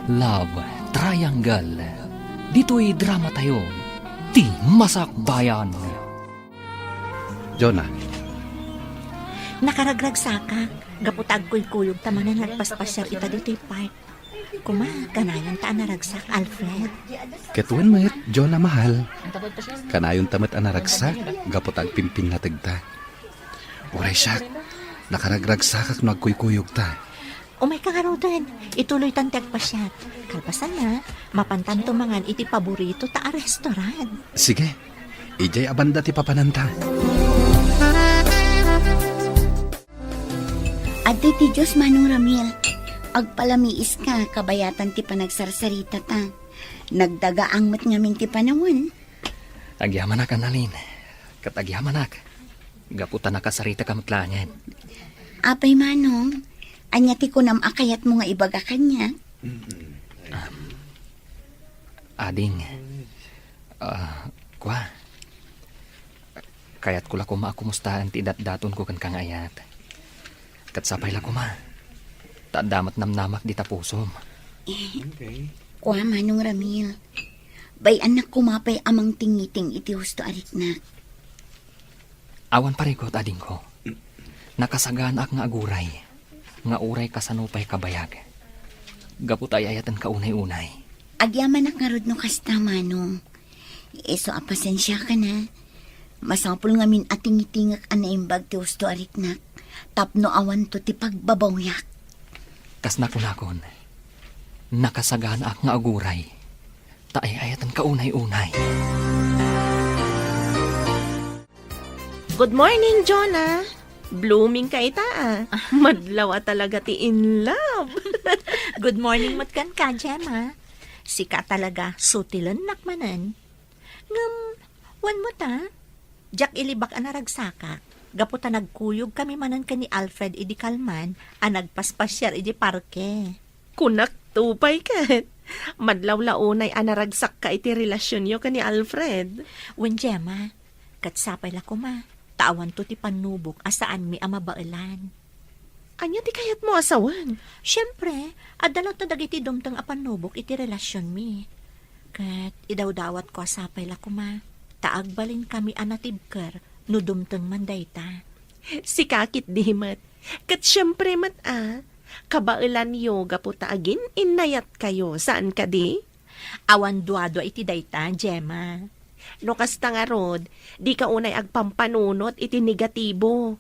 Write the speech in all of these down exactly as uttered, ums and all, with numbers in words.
Love Triangle. Ditoy dramatayo, ti Masakbayan. Jonah. Nakaragragsakak, gapu ta agkuykuyog ta manen nga agpaspasiar ita ditoy park. Kuma, kanayon ta a naragsak, Alfred. Ket wen met, Jonah mahal. Kanayon ta met a naragsak, gapu ta agpimpinnategta. Uray siak, nakaragragsakak no agkuykuyogta. Umayka ngaruden, ituloytan ti agpasiar. Kalpasanna, mapantanto mangan iti paborito ta a restaurant. Sige, idiay a banda ti papananta. Adtoy ti Dios, Manong Ramil. Agpalamiiska, kabayatan ti panagsarsaritata. Nagdagaang met ngamin ti panawen. Agyamanak, Annalyn. Ket agyamanak. Gapu ta nakasaritak met laengen. Apay, Manong, ania ti kunam a kayatmo nga ibaga kaniak? Ading, ah, kua, kayatko la koma a kumustaen ti idatdatonko kenka nga ayat. Ket sapay la koma, ta adda met namnamak dita pusom. Eh, kua, Manong Ramil, bay-annak koma pay a mangtingiting iti husto a riknak. Awan parikut, adingko. Nakasaganaak nga aguray, nga uray kasano pay kabayag. Gapu ta ay-ayatenka unay-unay. Agyamanak ngarud no kasta, Manong. Isu a pasensiakan a. Masapul ngamin a tingitingek a naimbag ti husto a riknak, tapno awanto ti pagbabawyak. Kas nakunakon, nakasaganaak nga aguray, ta ay-ayatenka unay-unay. Good morning, Jonah. Blooming ka ita, ah. Madlaw a talaga ti in love. Good morning met kenka, Gemma. Sika talaga, sutilennak manen. Ngem, wen met a, diak ilibak a naragsakak, gapu ta nagkuyog kami manen ken ni Alfred idi kalman a nagpaspasiar idi parke. Kunak to pay ket, madlaw la unay a naragsakka iti relasionyo ken ni Alfred. Wen, Gemma, ket sapay la koma, ta awanto ti pannubok a saanmi a mabaelan. Ania ti kayatmo a sawen? Siempre, adda latta dagiti dumteng a pannubok iti relasionmi. Ket idawdawatko a sapay la koma, ta agbalinkami a natibker no dumteng man dayta. Sika ketdi met. Ket siempre met a, kabaelanyo gapu ta agin-innayatkayo, saan kadi? Awan duadua iti dayta, Gemma. No kasta ngarud, dika unay agpampanunot iti negatibo.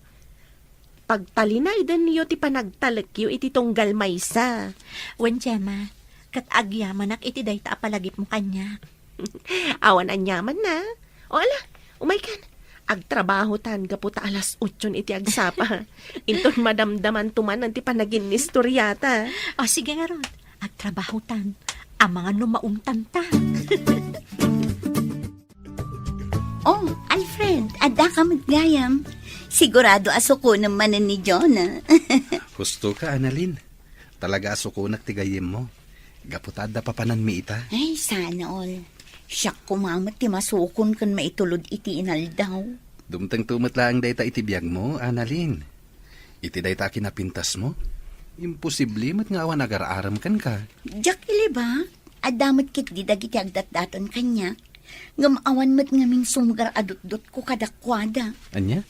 Pagtalinaydenyo ti panagtalekyo iti tunggal maysa. Wen, Gemma, ket agyamanak iti dayta a palagipmo kaniak. Awan aniamanna. O ala, umaykan. Agtrabahotan gapu ta alas otson iti agsapa. Inton madamdamanto manen ti panaginnistoriata. O, sige ngarud. Agtrabahotan. Amangan no maungtanta. Oh, Alfred, addaka met gayam. Sigurado a sukonem manen ni Jonah. Husto ka, Annalyn. Talaga a sukonak ti gayyemmo. Gapu ta adda papananmi ita. Ay, sana all. Siak koma met ti masukon ken maitulod iti inaldaw. Dumtengto met laeng dayta iti biagmo, Annalyn. Iti dayta a kinapintasmo, imposible met nga awan agar-arem kenka. Diak ilibak, adda met ketdi dagiti agdatdaton kaniak, ngem awan met ngamin sumgar a dutdotko kadakuada. Ania?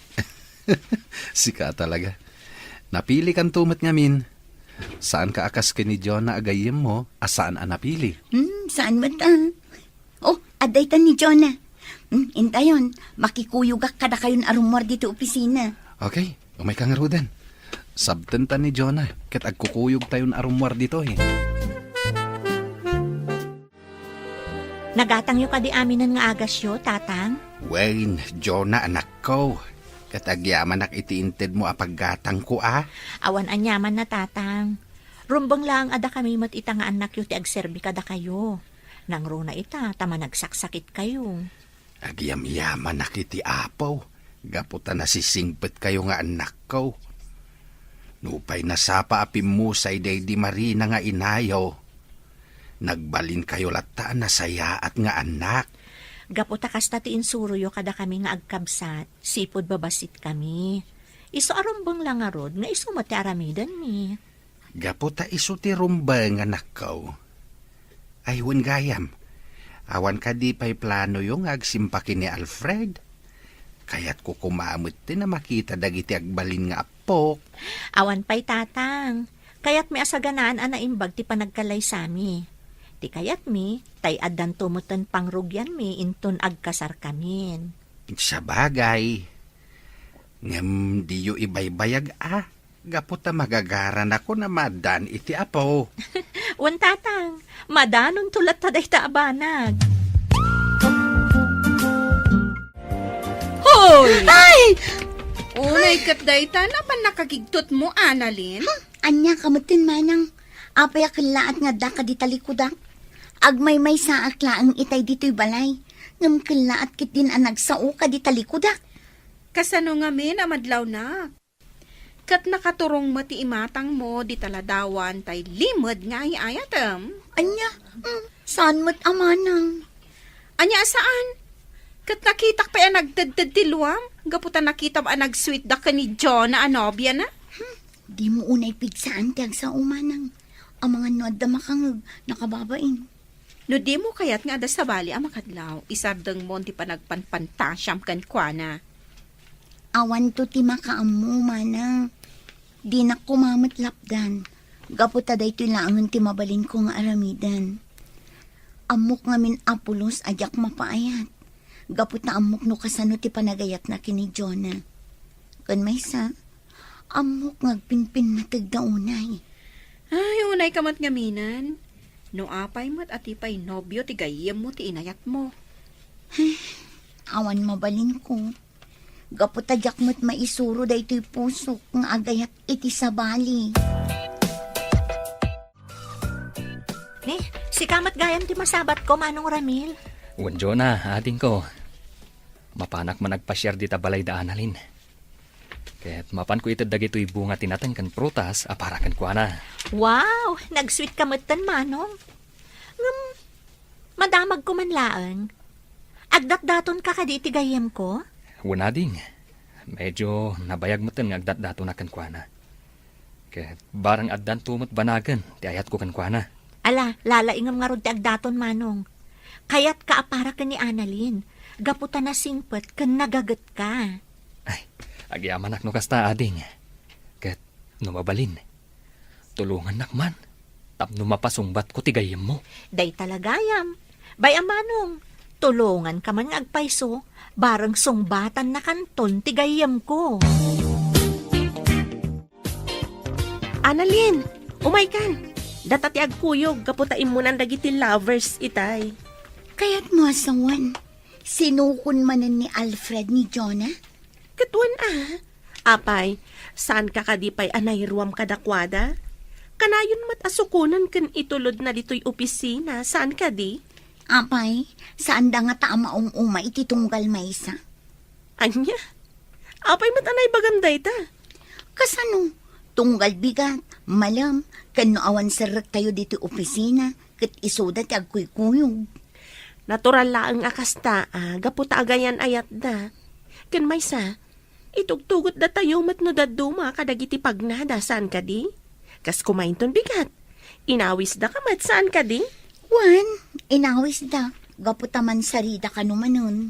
Sika talaga. Napilikanto met ngamin. Saanka a kas ken ni Jonah a gayyemmo a saan a napili. Hmm, saan met, ah? Oh, adda itan ni Jonah. Hmm, intayon, makikuyogak kadakayon a rummuar ditoy opisina. Okay, umayka ngaruden. Sabtenta ni Jonah, ket agkukuyogtayon a rummuar ditoy. Nagatangyo kadi aminen nga agasyo, Tatang? Wen, Jonah, anakko. Ket agyamanak iti intedmo a paggatangko, a? Awan aniamanna, Tatang. Rumbeng laeng a dakami met ita nga annakyo ti agserbi kadakayo. Nangruna ita ta managsaksakitkayo. Agyamyamanak iti Apo, gapu ta nasisingpetkayo nga annakko. Nupay nasapa a pimmusay daydi Marina nga inayo, nagbalinkayo latta a nasayaat nga annak. Gapu ta kasta ti insuroyo kadakami nga agkabsat, sipud babasitkami. Isu a rumbeng la ngarud nga isu met ti aramidenmi. Gapu ta isu ti rumbeng, anakko, Ay, wen gayam. Awan kadi pay planoyo nga agsimpa ken ni Alfred? Kayatko koma metten a makita dagiti agbalin nga appok. Awan pay, Tatang. Kayatmi a saganaan a naimbag ti panagkalaysami. Ti kayatmi, tay addanto metten pangrugianmi inton agkasarkamin. Sabagay. Ngem diyo ibaybayag a, gapu ta magagaranakon a maaddaan iti apo. Wen, Tatang, madanonto latta dayta a banag. Hoy! Ay! Unay ket dayta, napan nakagigtutmo, Annalyn? Hmm, ania ka metten, manang? Apay a kellaat nga adda ka di talikudak? Agmaymaysaak laeng itay ditoy balay, ngem kellaat ketdin a nagsao ka di talikudak. Kasano ngamin a madlawnak? Ket nakaturong met ti imatangmo dita ladawan tay limed nga ay-ayatem. Ania? Mm, saan met a manang? Ania a saan? Ket nakitak pay a nagtedted ti luam, gapu ta nakitam a nag-sweet da ken ni Jonah a nobiana. Hmm, dimo unay pigsaan ti agsao, manang. Amangan no adda makangeg, nakababain. No dimo kayat nga adda sabali a makadlaw, isardengmon ti panagpanpantasiam kenkuana. Awanto ti makaammo, manang. Dinak koma met lapdan, gapu ta daytoy laengen ti mabalinko nga aramiden. Ammok ngamin a pulos a diak mapaayat, gapu ta ammok no kasano ti panagayatna ken ni Jonah. Ken maysa, ammok nga agpinpinnategda unay. Ay, unay ka met ngaminen. No apay met a ti pay nobio ti gayyemmo ti inayatmo. Awan mabalinko. Gapu ta diak met maisuro daytoy pusok nga agayat iti sabali. Ni, sika met gayam ti masabatko, Manong Ramil. Wen, Jonah, adingko. Mapanak man agpasiar dita balay da Annalyn. Ket mapanko ited dagitoy bunga ti nateng ken prutas a para kenkuana. Wow! Nag-sweet ka metten, Manong. Ngem, madamagko man laeng. Agdatdatonka kadi iti gayyemko? Wen, ading. Medyo nabayag metten nga agdatdatonak kenkuana. Ket barang addanto met banagen ti ayatko kenkuana. Ala, lalaingem ngarud ti agdaton, Manong. Kayatka a para ken ni Annalyn, gapu ta nasingpet ken nagagetka. Ay, agyamanak no kasta, ading. Ket no mabalin, tulongannak man tapno mapasungbatko ti gayyemmo. Dayta la gayam. Bay-am, Manong, tulonganka man nga agpayso, bareng sungbatannakanton ti gayyemko. Annalyn, umaykan. Data ti agkuyog gapu ta immunan dagiti lovers itay. Kayatmo a sawen, sinukon manen ni Alfred ni Jonah? Ket wen a. Apay, saanka kadi pay a nairuam kadakuada? Kanayon met a sukonen ken itulodna ditoy opisina, saan kadi? Apay, saanda ngata a maum-uma iti tunggal maysa. Ania? Apay met a naibagam dayta? Kasano? Tunggal bigat, malem, ken no awan serrektayo ditoy opisina, ket isuda ti agkuykuyog. Natural laeng a kasta, a, gapu ta agayan-ayatda. Ken maysa, itugtugotdatayo met no dadduma kadagiti pagnada, saan kadi? Kas kumainton bigat. Inawisda ka met, saan kadi? Wen, inawisda. Gapu ta mansarida kano manen.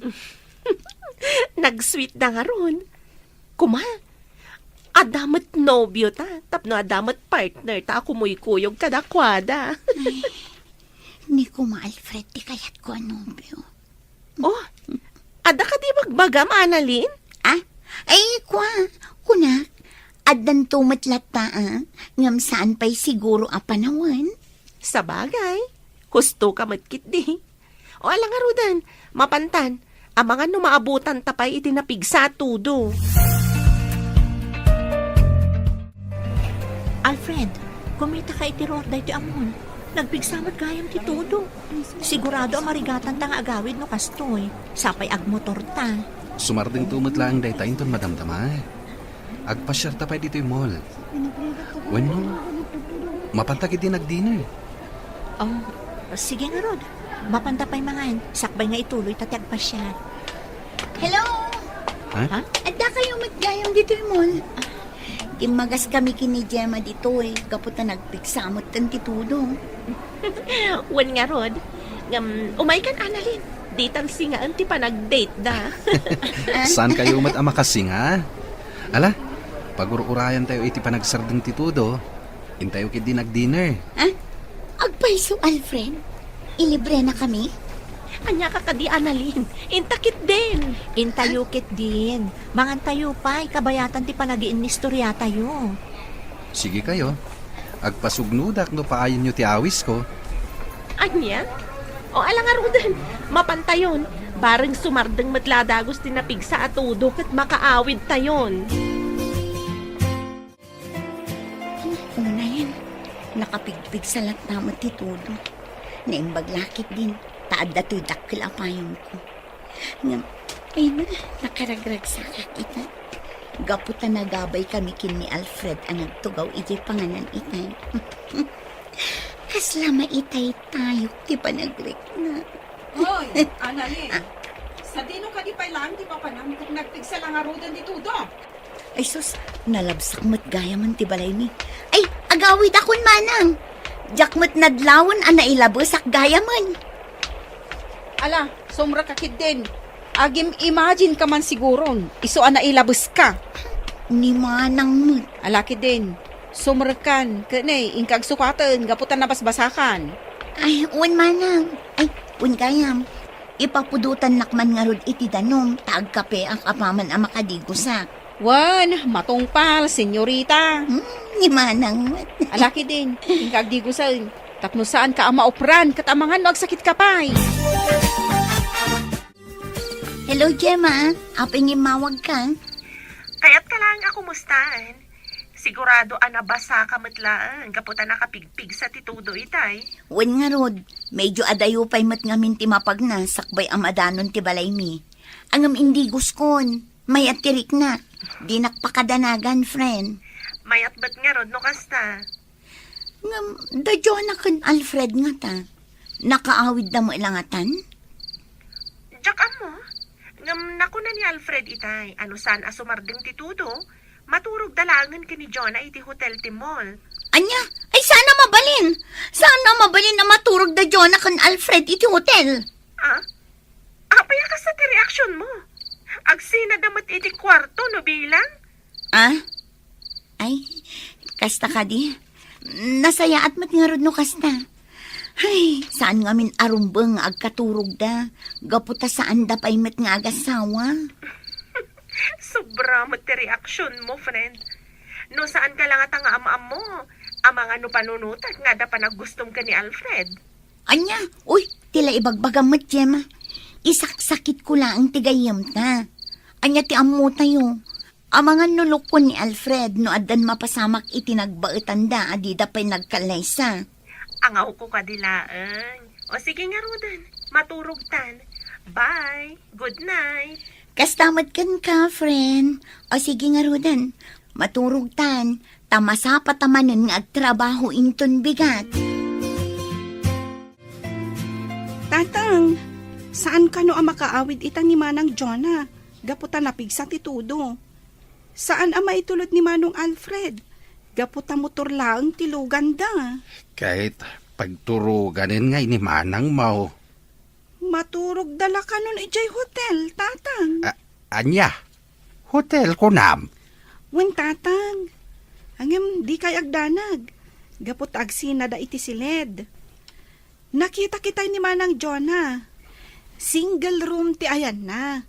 Nag-sweet da ngarud. Kuma, adda met nobio ta, tapno adda met partner ta a kumuykuyog kadakuada. Ay, ni Kuma Alfred ti kayatko a nobio. Oh, adda kadi bagbagam, Annalyn? Ah? Ay, kua, kunak, addanto met latta, ah, ngem saan pay siguro a panawen. Sabagay, husto ka met ketdi. O, ala ngaruden, mapantan, amangan no maabutanta pay iti napigsa a tudo. Alfred, kumita ka iti ruar daytoy a mall. Nagpigsa met gayam ti tudo. Sigurado a marigatanta nga agawid no kastoy. Sapay agmotorta. Sumardengto met laeng dayta inton madamdama. Agpasiarta pay ditoy mall. Wenno, mapanta ketdi nagdinner. Oh, sige ngarud. Mapanta pay mangan. Sakbay nga ituloyta ti agpasiar. Hello! Ha? Ha? Adda kayo met gayam ditoy mall. Immagas kami ken ni Gemma ditoy, gapu ta nagpigsa metten ti tudo. Wen ngarud, ngem umaykan, Annalyn. Ditan singaen ti panagdate da. Saan kayo met a makasinga? Ala, pagur-urayan tayo iti panagsardeng ti tudo. Intayo ketdi nag-dinner. Ah? Agpayso, Alfred? Ilibre na kami? Ania ka kadi, Annalyn? Inta ketdin. Intayo ketdin. Mangan tayo pay, kabayatan ti panagiinnistorya tayo. Sige kayo. Agpasugnodak no paayenyo ti awisko. Ania? O, ala ngaruden, mapantayon. Bareng sumardeng met la dagus ti napigsa a tudo ket makaawidtayon. Unayen, nakapigpigsa latta met ti tudo. Naimbag la ketdin, ta adda toy dakkel a payongko. Ngem, ay na, nakaragragsakak ita. Gapu ta nagabay kami ken ni Alfred a nagtugaw idiay panganan itay. Kasla maitaytayok ti panagrikna. Hoy, Annalyn, sadino kadi pay laeng ti papanam ket nagpigsa la ngaruden ti tudo? Ay sus, nalabsak met gayamen ti balaymi. Ay, agawidakon manang. Diak met nadlawen a nailabesak gayamen. Ala, sumrekka ketdin. Agim-imagine ka man siguron, isu a nailabeska. Ni manang met. Ala ketdin, sumrekkan, ket ne, inka agsukaten gapu ta nabasbasakan. Ay, wen manang. Ay, wen gayam. Ipapudotannak man ngarud iti danum, ta agkapeak apaman a makadigusak. Wen, matungpal, senyorita. Hmm, ni manang met. Ala ketdin, inka agdigusen. Tapno saanka a maupran, ket amangan no agsakitka pay. Hello, Gemma. Apay nga immawagka? Kayatka laeng a kumustaen. Sigurado a nabasaka met laeng gapu ta nakapigpigsa ti tudo itay. Wen ngarud, medyo adayo pay met ngamin ti mapagna sakbay a madanon ti balaymi. Ngem indiguskon, mayat ti riknak. Dinak pakadanagan, friend. Mayat met ngarud no kasta. Ngem, da Jonah ken Alfred ngata, nakaawidda met la ngatan? Diak ammo. Ngem nakuna ni Alfred itay a no saan a sumardeng ti tudo, maturogda laengen ken ni Jonah iti hotel ti mall. Ania? Ay, saan a mabalin? Saan a mabalin a maturogda Jonah ken Alfred iti hotel? Ah? Apay a kasta ti reaksionmo? Agsinada met iti kuarto no bilang? Ah? Ay, kasta kadi. Nasayaat met ngarud no kasta. Ay, saan ngamin a rumbeng nga agkaturogda. Gapu ta saanda pay met nga agasawa. Sobra met ti reaksionmo, friend. No saanka la ngata nga am-ammo, amangan no panunotek nga adda panaggustom ken ni Alfred. Ania? Uy, ti la ibagbagam met, Gemma. Isaksakitko laeng ti gayyemta. Ania ti ammotayo? Amangan no lukon ni Alfred no addan mapasamak iti nagbaetanda a dida pay nagkallaysa. Angawko kadi laeng. O sige ngaruden, maturogtan. Bye. Good night. Kasta met kenka, friend. O sige ngaruden, maturogtan. Ta masapata manen nga agtrabaho inton bigat. Tatang, saan kano a makaawid ita ni Manang Jonah? Gapu ta napigsa ti tudo. Saan a maitulod ni Manong Alfred? Gapu ta motor laeng ti luganda. Ket pagturoganen ngay ni Manang Mau. Maturogda la kanon idiay hotel, Tatang. A-, ania? Hotel, kunam? Wen, Tatang. Ngem, dikay agdanag. Gapu ta agsinada iti siled. Nakita kitay ni Manang Jonah. Single room ti ayanna.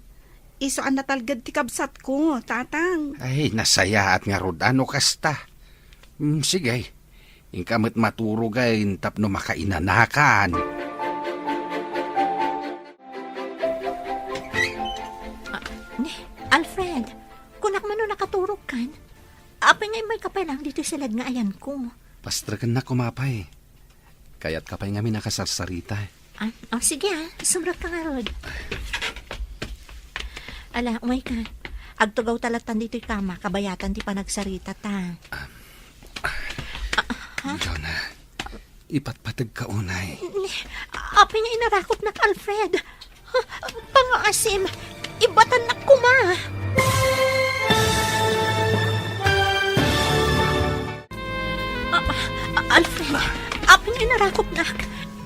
Isu a natalged ti kabsatko, Tatang. Ay, nasayaat ngarud no kasta. Mm, sige. Inka met maturogen tapno makainanakan. Ah, ni, Alfred, kunak man no nakaturogkan? Apay nga immayka pay laeng ditoy siled nga ayanko? Pastrekennak koma pay. Kayatka pay ngamin a kasarsarita. Ah, oh, sige ah, sumrekka ngarud. Ala, umayka. Agtugawta lattan ditoy kama, kabayatan ti panagsaritata. Ah, ha? Jonah, ipatpategka unay. Apay nga inarakupnak, Alfred? Pangaasim, ibatannak koma. Apo nga inarakopnak,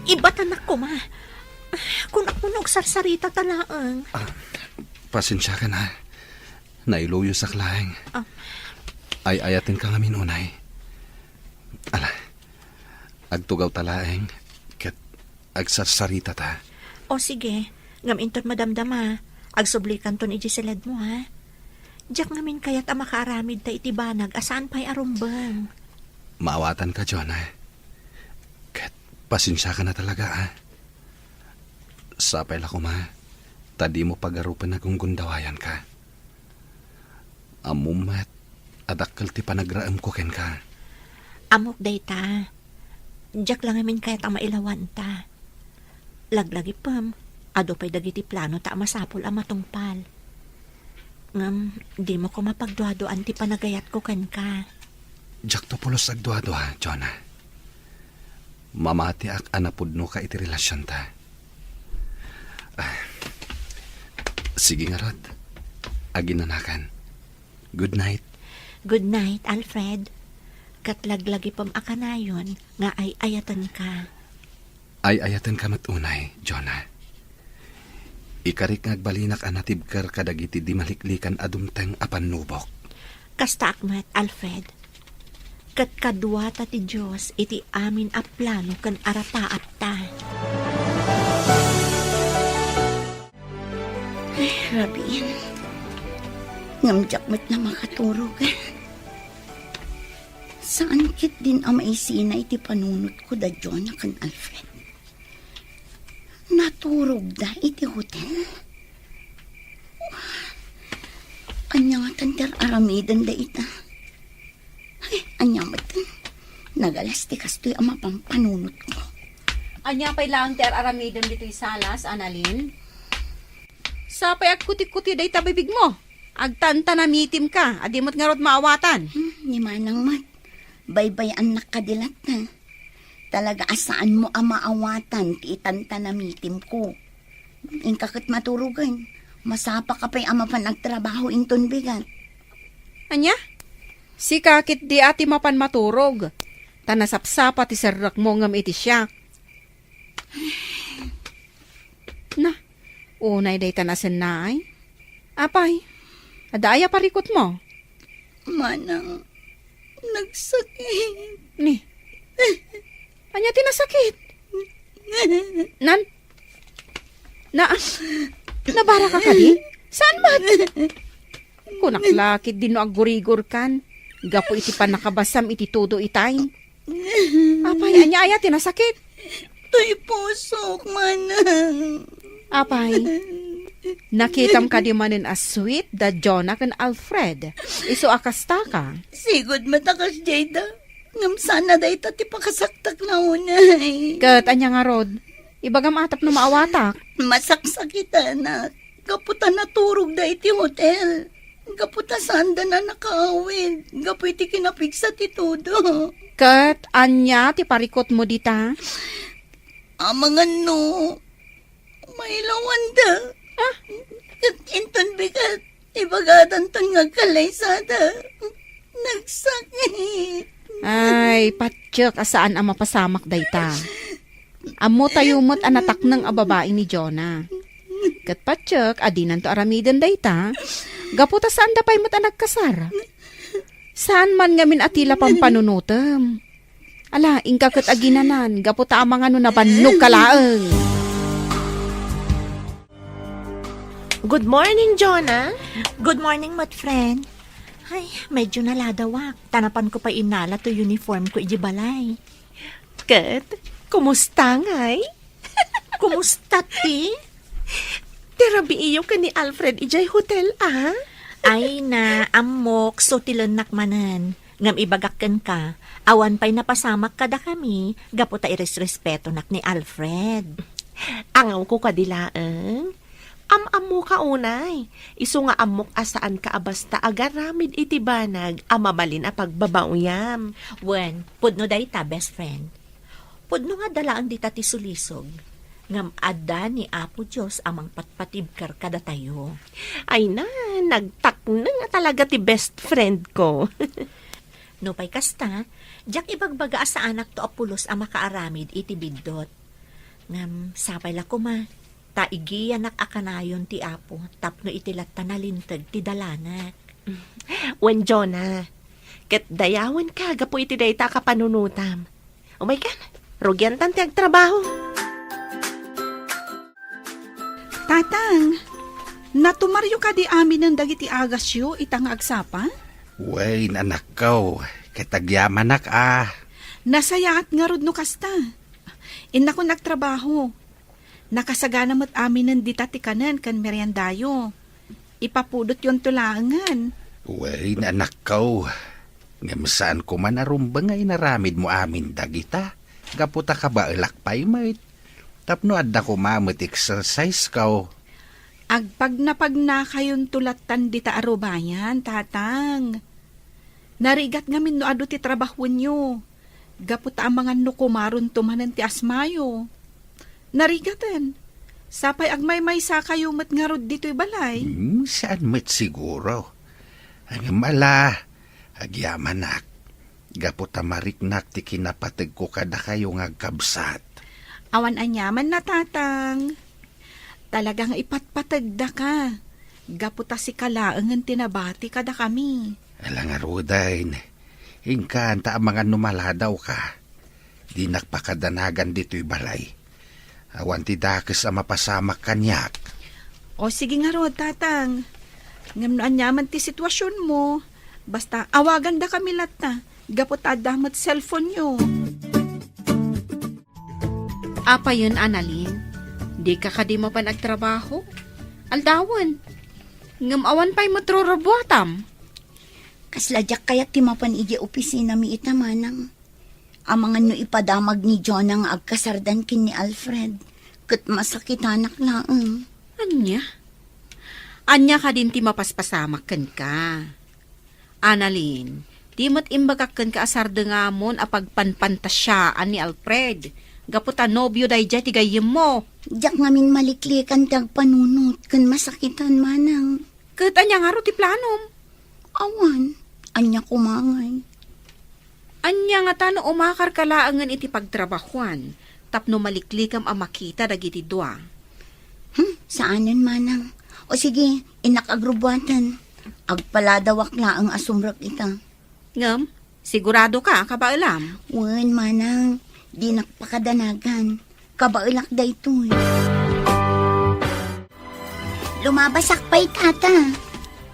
ibatanak koma. Kunak no agsarsarita ta laeng. Ah, pasensiakan, ha. Nailuyosak laeng. Ah. Ay-ayatenka ngamin unay. Ala, agtugawta laeng, ket agsarsarita ta. O sige, ngem inton madamdama, agsublikanton idiay siledmo, ha? Diak ngamin kayat a makaaramidta iti banag a saan pay a rumbeng. Maawatanka, Jonah. Ket pasensiakan a talaga, ha? Sapay la koma, ta dimo pagarupen a gunggundawayanka. Ammom met a dakkel ti panagraemko kenka. Ammok dayta. Diak la ngamin kayat a mailawanta. Laglagipem, adu pay dagiti planota a masapul a matungpal. Ngem, dimo koma pagduaduaan ti panagayatko kenka. Diakto pulos agduadua, Jonah. Mamatiak a napudnoka iti relasionta. Ah, sige ngarud, aginanakan. Good night. Good night, Alfred. Ket laglagipem a kanayon nga ay-ayatenka. Ay-ayatenka met unay, Jonah. Ikarik nga agbalinak a natibker kadagiti di maliklikan a dumteng a pannubok. Kastaak met, Alfred. Ket kaduata ti Dios iti amin a plano ken arapaatta. Ay, rabiin. Ngem diak met la makaturog. Saan ketdin a maisina iti panunotko da Jonah ken Alfred. Naturogda iti hotel? Ania ngatan ti ar-aramidenda ita? Ay, ania met? Nagalas ti kastoy a mapan panunotko. Ania pay laeng ti ar-aramidem ditoy salas, Annalyn? Sapay agkuti-kuti dayta bibigmo. Agtantanamitimka, a di met ngarud maawatan. Hmm, ni Manang met. Baybay-annak kadi latta. Talaga a saanmo a maawatan ti itantanamitimko. Inka ket maturogen. Masapaka pay a mapan agtrabaho inton bigat. Ania? Sika ketdi a ti mapan maturog, ta nasapsapa ti serrekmo ngem iti siak. Na, unay dayta nasennaay. Apay, adda aya parikutmo? Manang, nagsakit. Ni, ania ti nasakit? Nan, na, nabaraka kadi? Saan met? Kunak la ketdi no aggurigorkan gapu iti pannakabasam iti todo itay. Apay, ania aya ti nasakit? Toy pusok, Manang. Apay, nakitam kadi manen a sweet da Jonah ken Alfred? Isu a kastaka. Sigud met a kasdiay da. Ngem saan a dayta ti pakasaktak la unay. Ket ania ngarud? Ibagam a tapno maawatak. Masaksakitanak. Gapu ta naturogda iti hotel. Gapu ta saanda a nakaawid. Gapu iti kinapigsa ti todo. Ket ania ti parikutmo dita? Amangan no mailawanda. Ah? Ket inton bigat, ibagadanton nga agkalaysada. Nagsakit. Ay, patiek a saan a mapasamak dayta. Ammotayo met a natakneng a babai ni Jonah. Ket patiek a dinanto aramiden dayta, gapu ta saanda pay met a nagkasar. Saan man ngamin a ti la pampanunotem. Ala, inka ket aginanan, gapu ta amangan no nabannogka laeng. Good morning, Jonah. Good morning, met friend. Ay, medyo naladawak. Ta napanko pay innala toy uniformko idiay balay. Ket, kumusta ngay? Kumusta ti? Ti rabiiyo ken ni Alfred idiay hotel, a? Ay na, ammok, sutilennak manen. Ngem ibagak kenka, awan pay napasamak kadakami gapu ta iresrespetonak ni Alfred. Angawko kadi laeng? Am-ammoka unay, isu nga ammok a saanka a basta agaramid iti banag a mabalin a pagbabaoyam. Wen, pudno dayta, best friend. Pudno nga adda laeng dita ti sulisog, ngem adda ni Apo Dios a mangpatpatibker kadatayo. Ay na, nagtakneng a talaga ti best friend ko. Nupay kasta, diak ibagbaga a saanakto a pulos a makaaramid iti biddut. Ngem sapay la koma, ta igiyanak a kanayon ti Apo tapno iti latta nalinteg ti dalanak. Wen, Jonah, ket dayawenka gapu iti dayta a kapanunotam. Umaykan, rugiantan ti agtrabaho. Tatang, natumaryo kadi aminen dagiti agasyo ita nga agsapa? Wen, anakko, ket agyamanak a. Nasayaat ngarud no kasta. Innakon agtrabaho. Nakasagana met aminen dita ti kanen ken meriendayo. Ipapudotyonto laengen. Wen, anakko. Ngem saan koma a rumbeng nga inaramidmo amin dagita, gapu ta kabaelak pay met. Tapno adda koma met exercise ko. Agpagnapagnakayonto lattan dita a rubayan, Tatang. Narigat ngamin no adu ti trabahoenyo. Gapu ta amangan no kumaronto manen ti asmayo. Narigaten. Sapay agmaymaysakayo met ngarud ditoy balay. Hmm, saan met siguro. Ngem ala, agyamanak. Gapu ta mariknak ti kinapategko kadakayo nga agkabsat. Awan aniaman a, Tatang. Talaga nga ipatpategdaka. Gapu ta sika laengen ti nabati kadakami. Ala ngaruden, inkan ta amangan no maladawka. Dinak pakadanagan ditoy balay. Awan ti dakes a mapasamak kaniak. O, sige ngarud, Tatang. Ngem no aniaman ti situasionmo, basta awagandakami latta, gapu ta adda met cellphone-yo. Apayen, Annalyn? Dika kadi mapan agtrabaho? Aldawen. Ngem awan pay met rurubuatam. Kasla diak kayat ti mapan idiay opisinami ita, manang. Amangan no ipadamag ni Jonah nga agkasardan ken ni Alfred, ket masakitanak laeng. Ania? Ania kadin ti mapaspasamak kenka? Annalyn, di met imbagak kenka a sardengamon a pagpanpantasiaan ni Alfred, gapu ta nobio daydiay ti gayyemmo. Diak ngamin maliklikan ti agpanunot ken masakitan, manang. Ket ania ngarud ti planom? Awan, ania koma ngay? Ania ngata no umakarka laengen iti pagtrabahoan tapno maliklikam a makita dagiti dua? Hmm, saanen, manang. O sige, innak agrubuaten. Agpaladawak laeng a sumrek ita. Ngem, siguradoka a kabaelam? Wen, manang. Dinak pakadanagan. Kabaelak daytoy. Lumabasak pay, tata.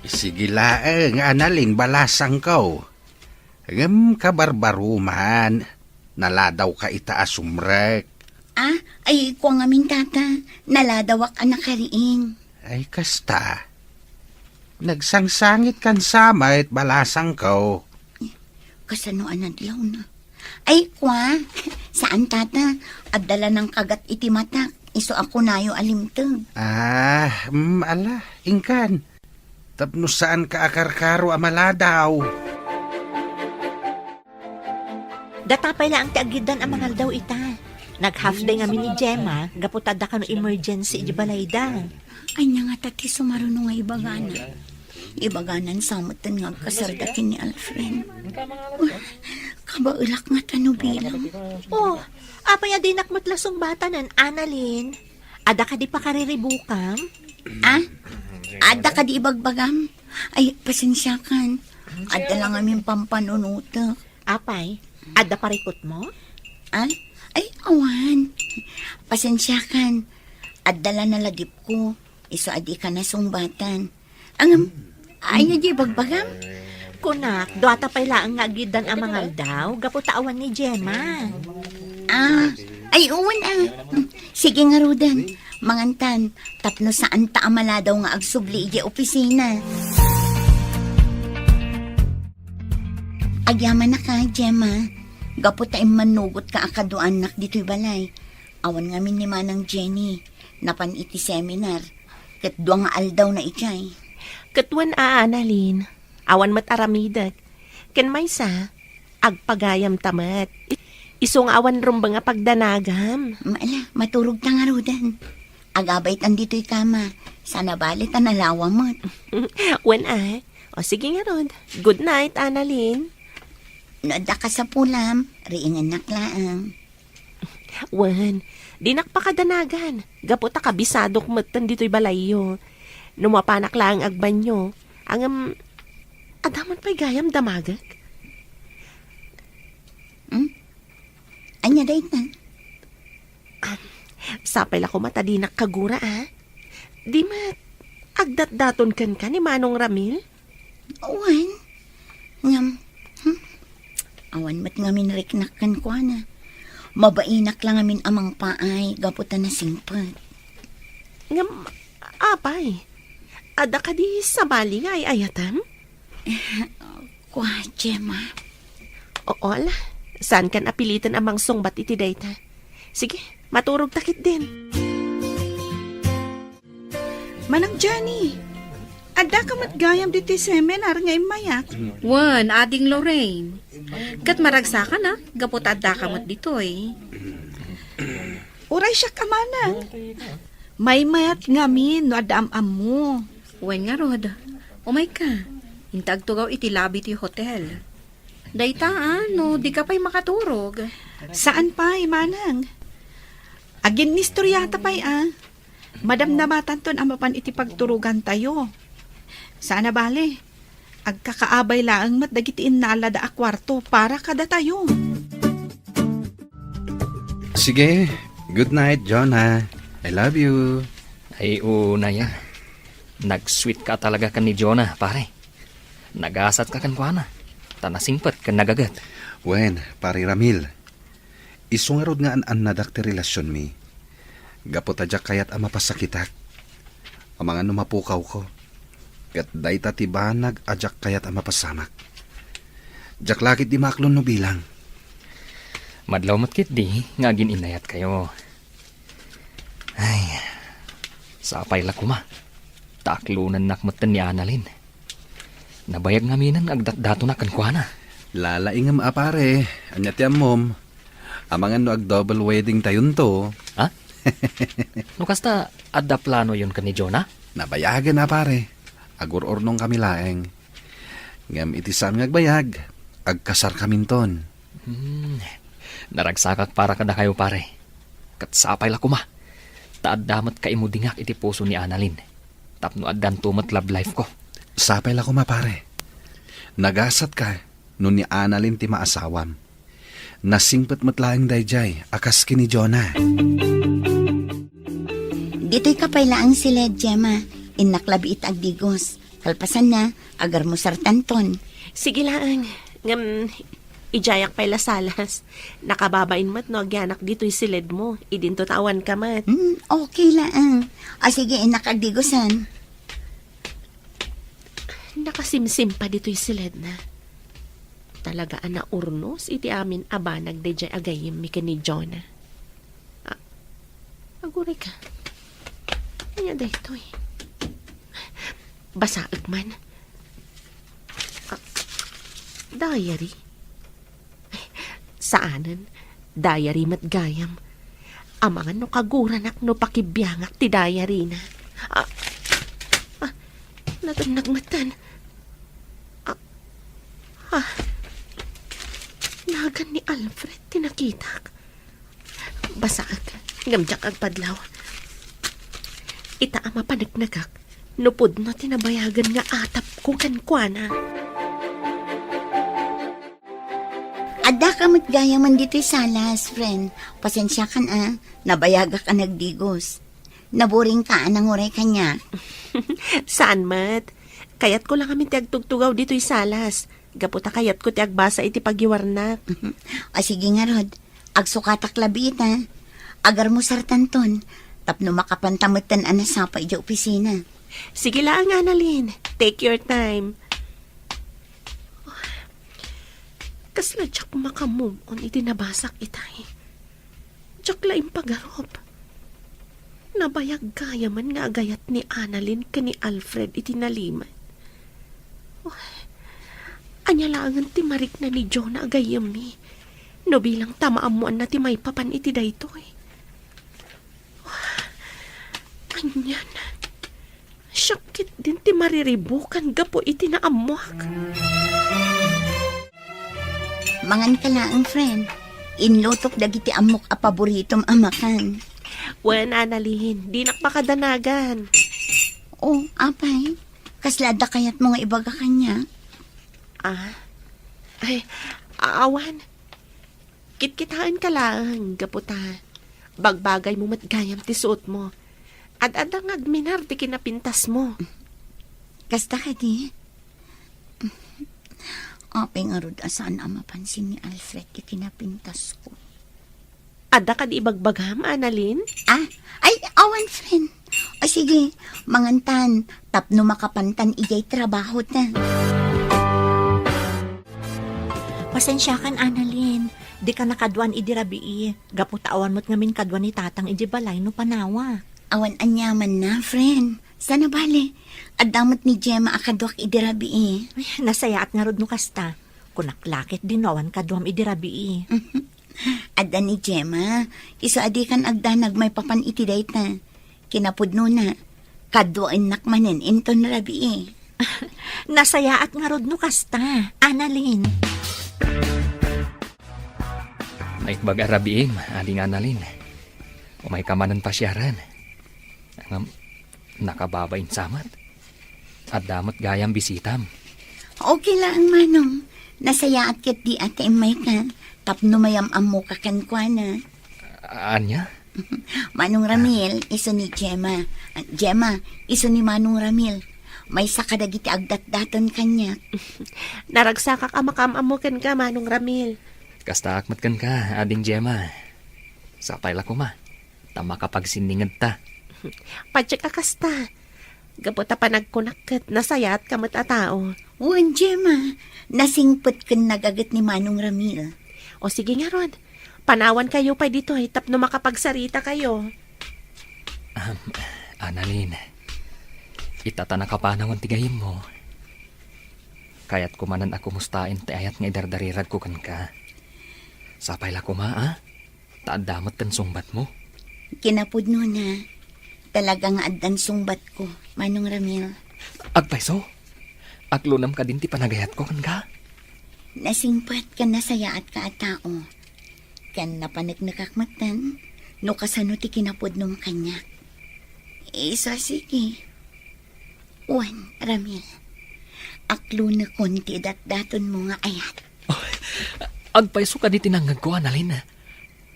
Sige laeng, Annalyn, balasangko. Ngem kabarbaroman, naladawka ita a sumrek. Ah, ay, kua ngamin, tata. Naladawak a nakariing. Ay, kasta. Nagsangsangitkan sa met, balasangko. Kasano a nadlawna? Ay, kua, saan, tata. Adda la nangkagat iti matak. Isu a kunayo a limteg. Ah, mm, ala, inkan. Tapno saanka a karkaro a maladaw. Data pay laeng ti agiddan a mangaldaw ita. Nag-half day ngamin ni Gemma, gapu ta adda kano emergency iti balayda. Ania ngata ti sumaruno nga ibagana? Ibaganan sa metten nga agkasarda ken ni Alfred. Uy, kabaelak ngata no bilang. Oh, apay a dinak met la sungbatanen, Annalyn? Adda kadi pakariribukam? Ah? Adda kadi ibagbagam? Ay, pasensiakan. Adda la ngamin pampanunotek. Apay, adda parikutmo? Ah? Ay, awan. Pasensiakan. Adda la naladipko. Isu a dika nasungbatan. Ngem, ania ti ibagbagam? Kunak, duata pay laeng nga agiddan a mangaldaw, gapu ta awan ni Gemma. Ah, ay, uwan, ah. Sige ngaruden, mangantan, tapno saanta a maladaw nga agsubli idiay opisina. Agyamanak a, Gemma, gapu ta immannugotka a kaduaannak ditoy balay. Awan ngamin ni Manang Jenny, napan iti seminar, ket dua nga aldaw na idiay. Ket wen a, Annalyn, awan met aramidek. Ken maysa, agpagayamta met. Isu nga awan rumbeng a pagdanagam. Maala, maturogta ngaruden. Agabaytan ditoy kama, sana bale ta nalawa met. Wen a. O sige ngarud. Good night, Annalyn. No adda kasapulam, riingennak laeng. Wen, dinak pakadanagan. Gapu ta kabisadok metten ditoy balayyo. No mapanak laeng agbanyo. Ngem, adda man pay gayam damagek? Hmm? Ania dayta? Sapay la koma ta dinak kagura, a? Di met, agdatdaton kenka ni Manong Ramil? Wen. Ngem, hmm? Awan met ngamin riknak kenkuana. Mabainak la ngamin a mangpaay gapu ta nasingpet. Ngem, apay, adda kadi sabali nga ay-ayatem? Kua, Gemma. Oo, ala. Saankan a piliten a mangsungbat iti dayta. Sige, maturogta ketdin. Manang Jenny, addaka met gayam ditoy seminar nga immayak? Wen, Ading Lorraine. Ket maragsakanak, gapu ta addaka met ditoy. Uray siak a manang. Maymayat ngamin no adda am-ammo. Wen ngarud, umayka. Inta agtugaw iti lobby ti hotel. Dayta, a, no dika pay makaturog. Saan pay, manang. Aginnistoriata pay, a. Madamdamatanton a mapan iti pagturogantayo. Saan a bale, agkakaabay laeng met dagiti innalada a kuarto para kadatayo. Sige, good night, Jonah. I love you. Ay, unay a. Nag-sweet ka talaga ken ni Jonah, pare. Nagasatka kenkuana, ta nasingpet ken nagaget. Wen, Pare Ramil, isu ngarud nga an-annadak ti relasionmi. Gapu ta diak kayat a mapasakitak. Amangan no mapukawko. Ket dayta ti banag a diak kayat a mapasamak. Diak la ketdi maaklon no bilang. Madlaw met ketdi nga agin-innayatkayo. Ay, sapay la koma. Ta aklonennak metten ni Annalyn. Nabayag ngaminen nga agdatdatonak kenkuana. Lalaingem a pare, ania ti ammom? Amangan no ag-double wedding tayonto. Ha? No kasta, adda planoyon ken ni Jonah? Nabayagen a pare. Agur-urnongkami laeng. Ngem iti saan nga agbayag, agkasarkaminton. Hmm, naragsakak para kadakayo, pare. Ket sapay la koma, ta adda met kaimudingak iti puso ni Annalyn, tapno addanto met love life ko. Sapay la koma, pare. Nagasatka no ni Annalyn ti maasawam. Nasingpet met laeng daydiay a kas ken ni Jonah. Ditoyka pay laeng siled, Gemma. Innak labi ita agdigos. Kalpasanna, agarmusartanton. Sige laeng. Ngem, idiayak pay la salas. Nakababain met no agyanak ditoy siledmo. Idinto ta awanka met. Hmm, okay laeng. O sige, innak agdigosen. Nakasimsim pay ditoy siledna. Talaga a naurnos iti amin a banag daydiay a gayyemmi ken ni Jonah. A-, agurayka. Ania daytoy? Basaek man. A, diary? Saanen, diary met gayam. Amangan no kaguranak no pakibiangak ti diaryna. A, a, natenneg metten. A, a, nagan ni Alfred ti nakitak. Basaek, ngem diak agpadlaw. Ita a mapaneknekak no pudno ti nabayagen nga atapko kenkuana. Addaka met gayamen ditoy salas, friend. Pasensiakan a, nabayagak a nagdigos. Naburingka a nanguray kaniak. Saan met. Kayatko la ngamin ti agtugtugaw ditoy salas. Gapu ta kayatko ti agbasa iti pagiwarnak. O sige ngarud, agsukatak labi ita. Agarmusartanton, tapno makapanta metten a nasapa idiay opisina. Sige laeng, Annalyn. Take your time. Kasla diak maka-move on iti nabasak itay. Diak la impagarup. Nabayag gayamen nga agayat ni Annalyn ken ni Alfred iti nalimed. Uy, ania laengen ti marikna ni Jonah a gayyemmi no bilang ta maammoanna ti maipapan iti daytoy? Anian? Siak ketdin ti mariribukan gapu iti naammoak. Mangan ka laeng, friend. Inlutok dagiti ammok a paboritom a makan. Wen, Annalyn, dinak makadanagan. Oh, apay, kasla adda kayatmo nga ibaga kaniak? Ah? Ay, awan. Kitkitaenka laeng, gapu ta bagbagaymo met gayam ti suotmo. Ad-adda nga agminar ti kinapintasmo. Kasta kadi? Apay ngarud a saan a mapansin ni Alfred ti kinapintasko? Adda kadi ibagbagam, Annalyn? Ah, ay, awan, friend. O sige, mangantan, tapno makapantan idiay trabaho ta. Pasensiakan, Annalyn. Dika nakaduan idi rabii. Gapu ta awan met ngamin kaduan ni Tatang idi balay no panawa. Awan aniamanna, friend. Sana bale, adda met ni Gemma a kaduak idi rabii. Ay, nasayaat ngarud no kasta. Kunak la ket dinno awan kaduam idi rabii. Adda ni Gemma, isu a dikan agdanag maipapan iti dayta. Kinapudnona, kaduaennak manen inton rabii. Nasayaat ngarud no kasta, Annalyn. Naimbag a rabiim, Ading Annalyn. Umayka manen pasiaren. Ngem, nakababain sa met. Adda met gayam bisitam. Okay laeng, Manong. Nasayaat ket di a ta immayka tapno mayam-ammoka kenkuana. Ania? Manong Ramil, isu ni Gemma. Gemma, isu ni Manong Ramil. Maysa kadagiti agdatdaton kaniak. Naragsakak a makaam-ammo kenka, Manong Ramil. Kastaak met kenka, Ading Gemma. Sapay la koma, ta makapagsinningedta. Patiek a kasta. Gapu ta panagkunak ket nasayaatka met a tao. Wen, Gemma, nasingpet ken nagaget ni Manong Ramil. O sige ngarud, panawankayo pay ditoy tapno makapagsaritakayo. Ahem, Annalyn, ita ta nakapanawan ti gayyemmo, kayatko manen a kumustaen ti ayat nga idardariragko kenka. Sapay la koma, a? Ta adda met ti sungbatmo. Kinapudnona, talaga nga addan sungbatko, Manong Ramil. Agpayso? Aklonam kadin ti panagayatko kenka? Nasingpet ken nasayaatka a tao. Ken napaneknekak metten no kasano ti kinapudnom kaniak. Isu a sige. Wen, Ramil, aklonekon ti datdatonmo nga ayat. Agpayso kadi ti nangngegko, Annalyn.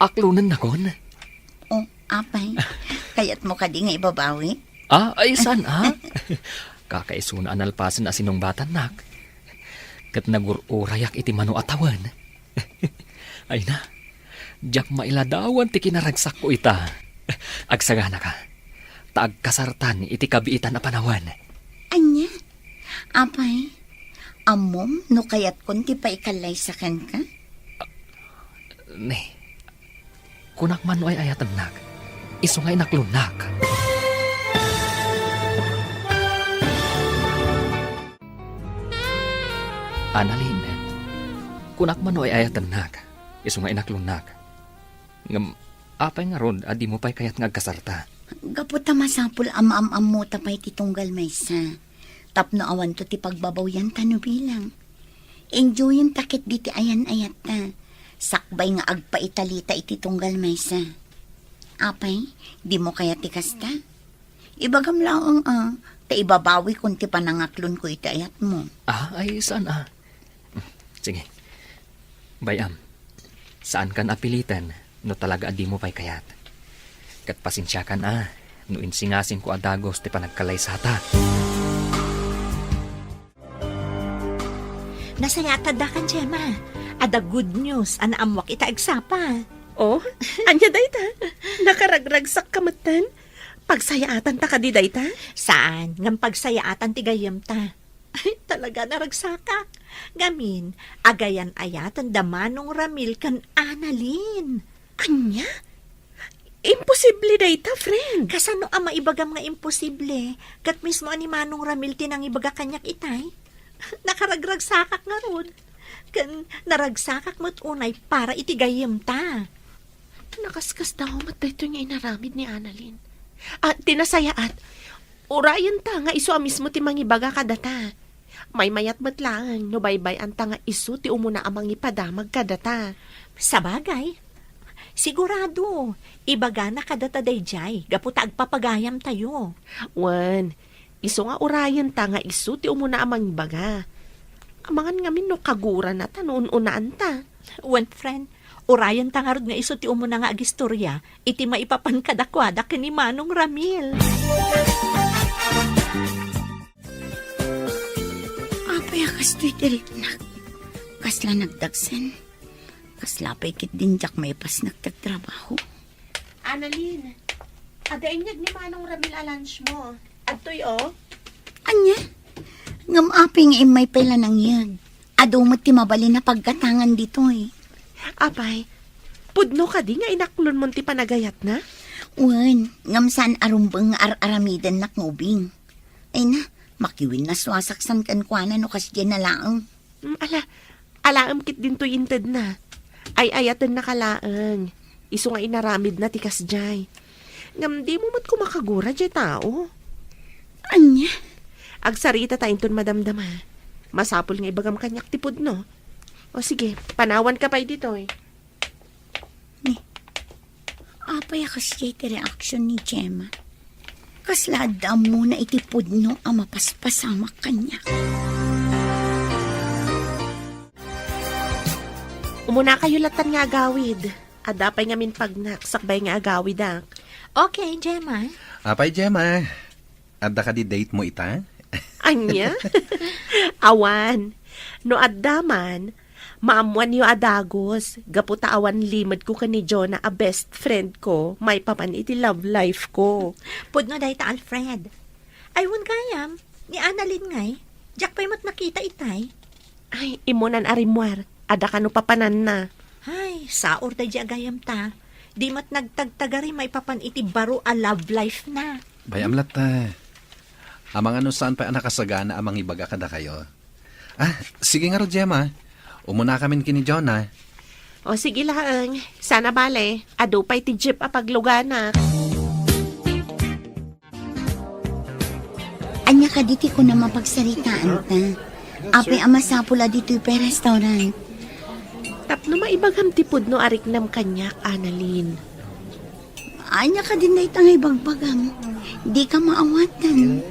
Aklonennakon. O, apay, kayatmo kadi nga ibabawi? Ah, ay, saan, a? Kakaisuna a nalpasen a sinungbatannak. Ket nagur-urayak iti mano a tawen. Ay na, diak mailadawan ti kinaragsakko ita. Agsaganaka, ta agkasartan iti kabiitan a panawen. Ania? Apay, ammom no kayatkon ti paikallaysa kenka? Ne, kunak man no ay-ayatennak, isu nga inaklonnak. Annalyn, kunak man no ay-ayatennak, isu nga inaklonnak. Ngem apay ngarud a dimo pay kayat nga agkasarta? Gapu ta masapul a maam-ammota pay ti tunggal maysa, tapno awanto ti pagbabawianta no bilang. Enjoyenta ketdi ti ayan-ayatta, sakbay nga agpaitalita iti tunggal maysa. Apay, dimo kayat ti kasta? Ibagam laeng a, ta ibabawikon ti panangaklonko iti ayatmo. Ah, ay, saan a? Sige. Bay-am, saankan a piliten no talaga a dimo pay kayat. Ket pasensiakan a, no insingasingko a dagus ti panagkallaysata. Nasayaat addakan, Gemma. Adda good news a naammoak ita agsapa. Oh, ania dayta? Nakaragragsakka metten? Pagsayaatanta kadi dayta? Saan, ngem pagsayaatan ti gayyemta. Ay, talaga, naragsakak. Ngamin, agayan-ayaten da Manong Ramil ken Annalyn. Ania? Imposible dayta, friend. Kasano a maibagam nga imposible? Ket mismo a ni Manong Ramil ti nangibaga kaniak itay. Nakaragragsakak ngarud. Ken naragsakak met unay para iti gayyemta. Nakaskasdaaw met daytoy nga inaramid ni Annalyn. Ah, ti nasayaat, urayenta nga isu a mismo ti mangibaga kadata. Maymayat met laeng no baybay-anta nga isu ti umuna a mangipadamag kadata. Sabagay, sigurado, ibagana kadata daydiay gapu ta agpapagayamtayo. Wen, isu nga urayenta nga isu ti umuna a mangibaga. Amangan ngamin no kagurana ta no un-unaanta. Wen, friend, urayenta ngarud nga isu ti umuna nga agistorya iti maipapan kadakuada ken ni Manong Ramil. Apay a kastoy ti riknak? Kasla nagdagsen. Kasla pay ketdin diak maipasnek ti agtrabaho. Annalyn, adda inyeg ni Manong Ramil a lunch mo. Adtoy, o. Ania? Ngem apay nga immay pay la nangyeg? Adu met ti mabalin a paggatangan ditoy. Apay, pudno kadi nga inaklonmon ti panagayatna? Wen, ngem saan a rumbeng nga ar-aramidennak nga ubing. Ay na, makiwin na suasaksan kenkuana no kasdiay na laeng. Mm, ala, alaem ketdin toy intedna. Ay-ayatennaka laeng. Isu nga inaramidna ti kasdiay. Ngem dimo met koma kagura diay tao. Ania? Agsarita ta inton madamdama. Masapul nga ibagam kaniak ti pudno. O sige, panawanka pay ditoy. Ni, apay a kasdiay ti reaksion ni Gemma? Kasla adda ammona iti pudno a mapaspasamak kaniak. Umunakayo latan nga agawid. Adda pay ngamin pagnak sakbay nga agawidak. Okay, Gemma. Apay, Gemma? Adda kadi date mo ita? Ania? Awan. No adda man, maammoanyo a dagus, gapu ta awan limedko ken ni Jonah a best friend ko, maipapan iti love life ko. Pudno dayta, Alfred. Ay, wen gayam, ni Annalyn ngay, diak pay met nakita itay. Ay, immunan a rimmuar, adda kano papananna. Ay, saor daydi a gayamta. Di met nagtagtagari maipapan iti baro a love life na. Bay-am latta. Amangan no saan pay a nakasagana a mangibaga kadakayo. Ah, sige ngarud, Gemma. Umunakamin ken ni Jonah. O, sige laeng. Saan a bale, adu pay ti jeep a pagluganak. Ania kadi ti kunam a pagsaritaanta? Apay a masapul a ditoy pay restaurant? Tapno maibagam ti pudno a riknam kaniak, Annalyn. Ania kadin dayta nga ibagbagam? Dika maawatan.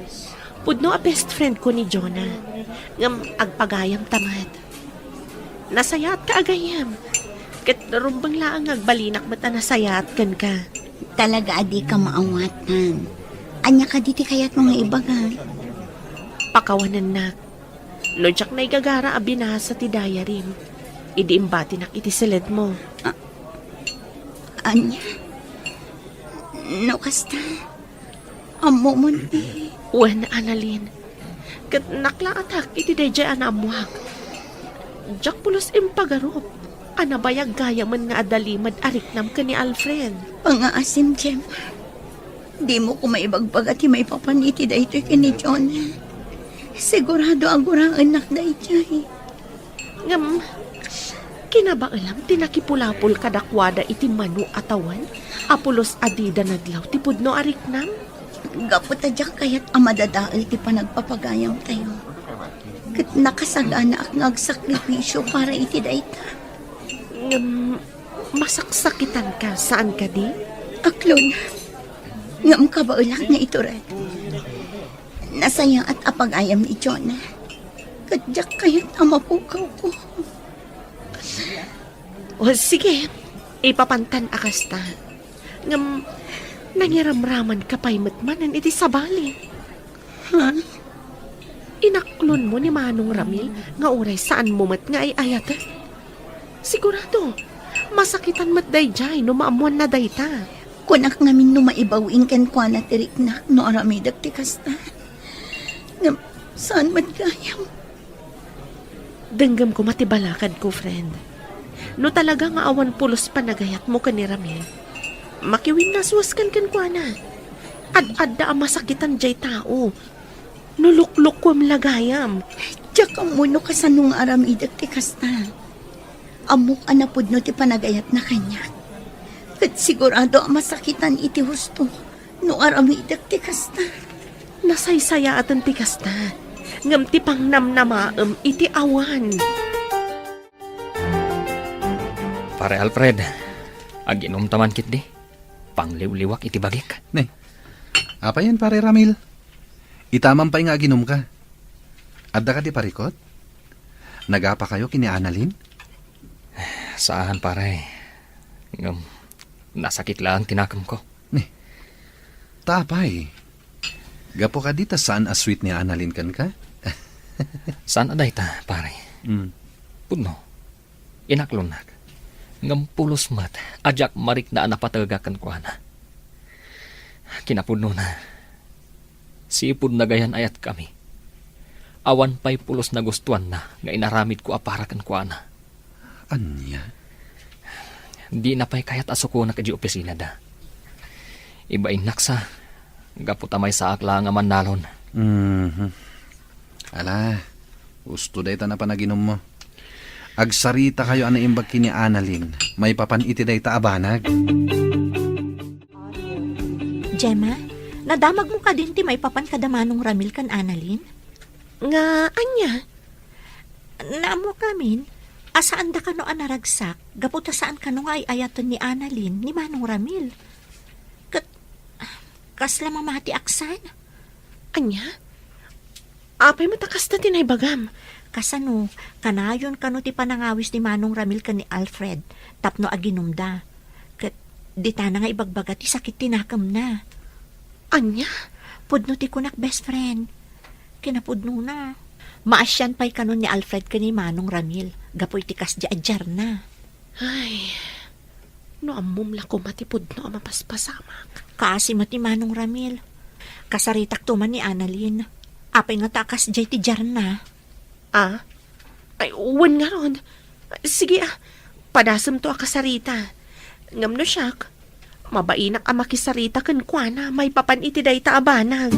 Pudno a best friend ko ni Jonah. Ngem agpagayamta met. Nasayaatka a gayyem. Ket rumbeng laeng nga agbalinak met a nasayaat kenka. Talaga a dika maawatan. Ania kadi ti kayatmo nga ibaga? Pakawanennak. No diak naigagara a binasa ti diaryem, idi imbatinak iti siledmo. A-, ania? No kasta, ammomon ti... Wen, Annalyn. Ket naklaatak iti daydiay a naammoak. Diak pulos impagarup a nabayag gayamen nga adda limed a riknam ken ni Alfred. Pangngaasim, Gemma. Dimo koma ibagbaga ti maipapan iti daytoy ken ni Jonah. Sigurado a guraennak daydiay. Ngem, kinabaelam ti nakipulapol kadakuada iti mano a tawen a pulos a dida nadlaw ti pudno a riknam? Gapu ta diak kayat a madadael ti panagpapagayamtayo. Ket nakasaganaak nga agsakripisio para iti dayta. Ngem, masaksakitanka, saan kadi? Aklon. Ngem kabaelak nga itured. Nasayaat a pagayam ni Jonah. Ket diak kayat a mapukawko. O, sige. Ipapantan a kasta. Ngem, nangiramramanka pay met manen iti sabali. Ha? Inaklonmo ni Manong Ramil nga uray saanmo met nga ay-ayaten? Sigurado, masakitan met daydiay no maammoanna dayta. Kunak ngamin no maibaw-in kenkuana ti riknak no aramidek ti kasta. Ngem, saan met gayam? Denggem koma ti balakadko, friend. No talaga nga awan pulos panagayatmo ken ni Ramil, makiwinnasuaskan kenkuana. Ad-adda a masakitan diay tao. No luklukuem la gayam. Diak ammo no kasano nga aramidek ti kasta. Ammok a napudno ti panagayatna kaniak. Ket sigurado a masakitan iti husto no aramidek ti kasta. Nasaysayaaten ti kasta. ngem ti pangnamnamaem iti awan. Pare Alfred, aginumta man ketdi. Pangliwliwak iti bagik. Ne, apayen, Pare Ramil? Itamam pay nga aginumka. Adda kadi parikut? Nagapakayo ken ni Annalyn? Saan, pare. Ngem, nasakit laeng ti nakemko. Ne, ta apay? Gapu kadi ta saan a sweet ni Annalyn kenka? Saan a dayta, pare. Mm. Pudno, inaklonak. Ngem pulos met a diak marikna a napatega kenkuana. Kinapudnona, sipud nagayan-ayatkami, awan pay pulos nagustuanna nga inaramidko a para kenkuana. Ania? Dina pay kayat a sukonak idiay opisinada. Ibainnak sa, gapu ta maysaak laeng a mannalon. Mhm. Ala, husto dayta a panaginummo. Agsaritakayo a naimbag ken ni Annalyn maipapan iti dayta a banag. Gemma, nadamagmo kadin ti maipapan kada Manong Ramil ken Annalyn? Nga ania? Naammoak ngamin a saanda kano a naragsak gapu ta saan kano nga ay-ayaten ni Annalyn ni Manong Ramil. Ket kasla mamatiak san? Ania? Apay met a kasta ti naibagam? Kasano, kanayon kano ti panangawis ni Manong Ramil ken ni Alfred tapno aginumda. Ket ditana nga ibagbaga ti sakit ti nakemna. Ania? Pudno ti kunak, best friend. Kinapudnona, maasian pay kano ni Alfred ken ni Manong Ramil gapu iti kasdiay a diarna. Ay, no ammom la koma ti pudno a mapaspasamak. Kaasi met ni Manong Ramil. Kasaritakto man ni Annalyn. Apay ngata a kasdiay ti diarna? Ah? Ay, wen ngarud. Sige, ah, padasemto a kasarita. Ngem no siak, mabainak a makisarita kenkuana maipapan iti dayta a banag.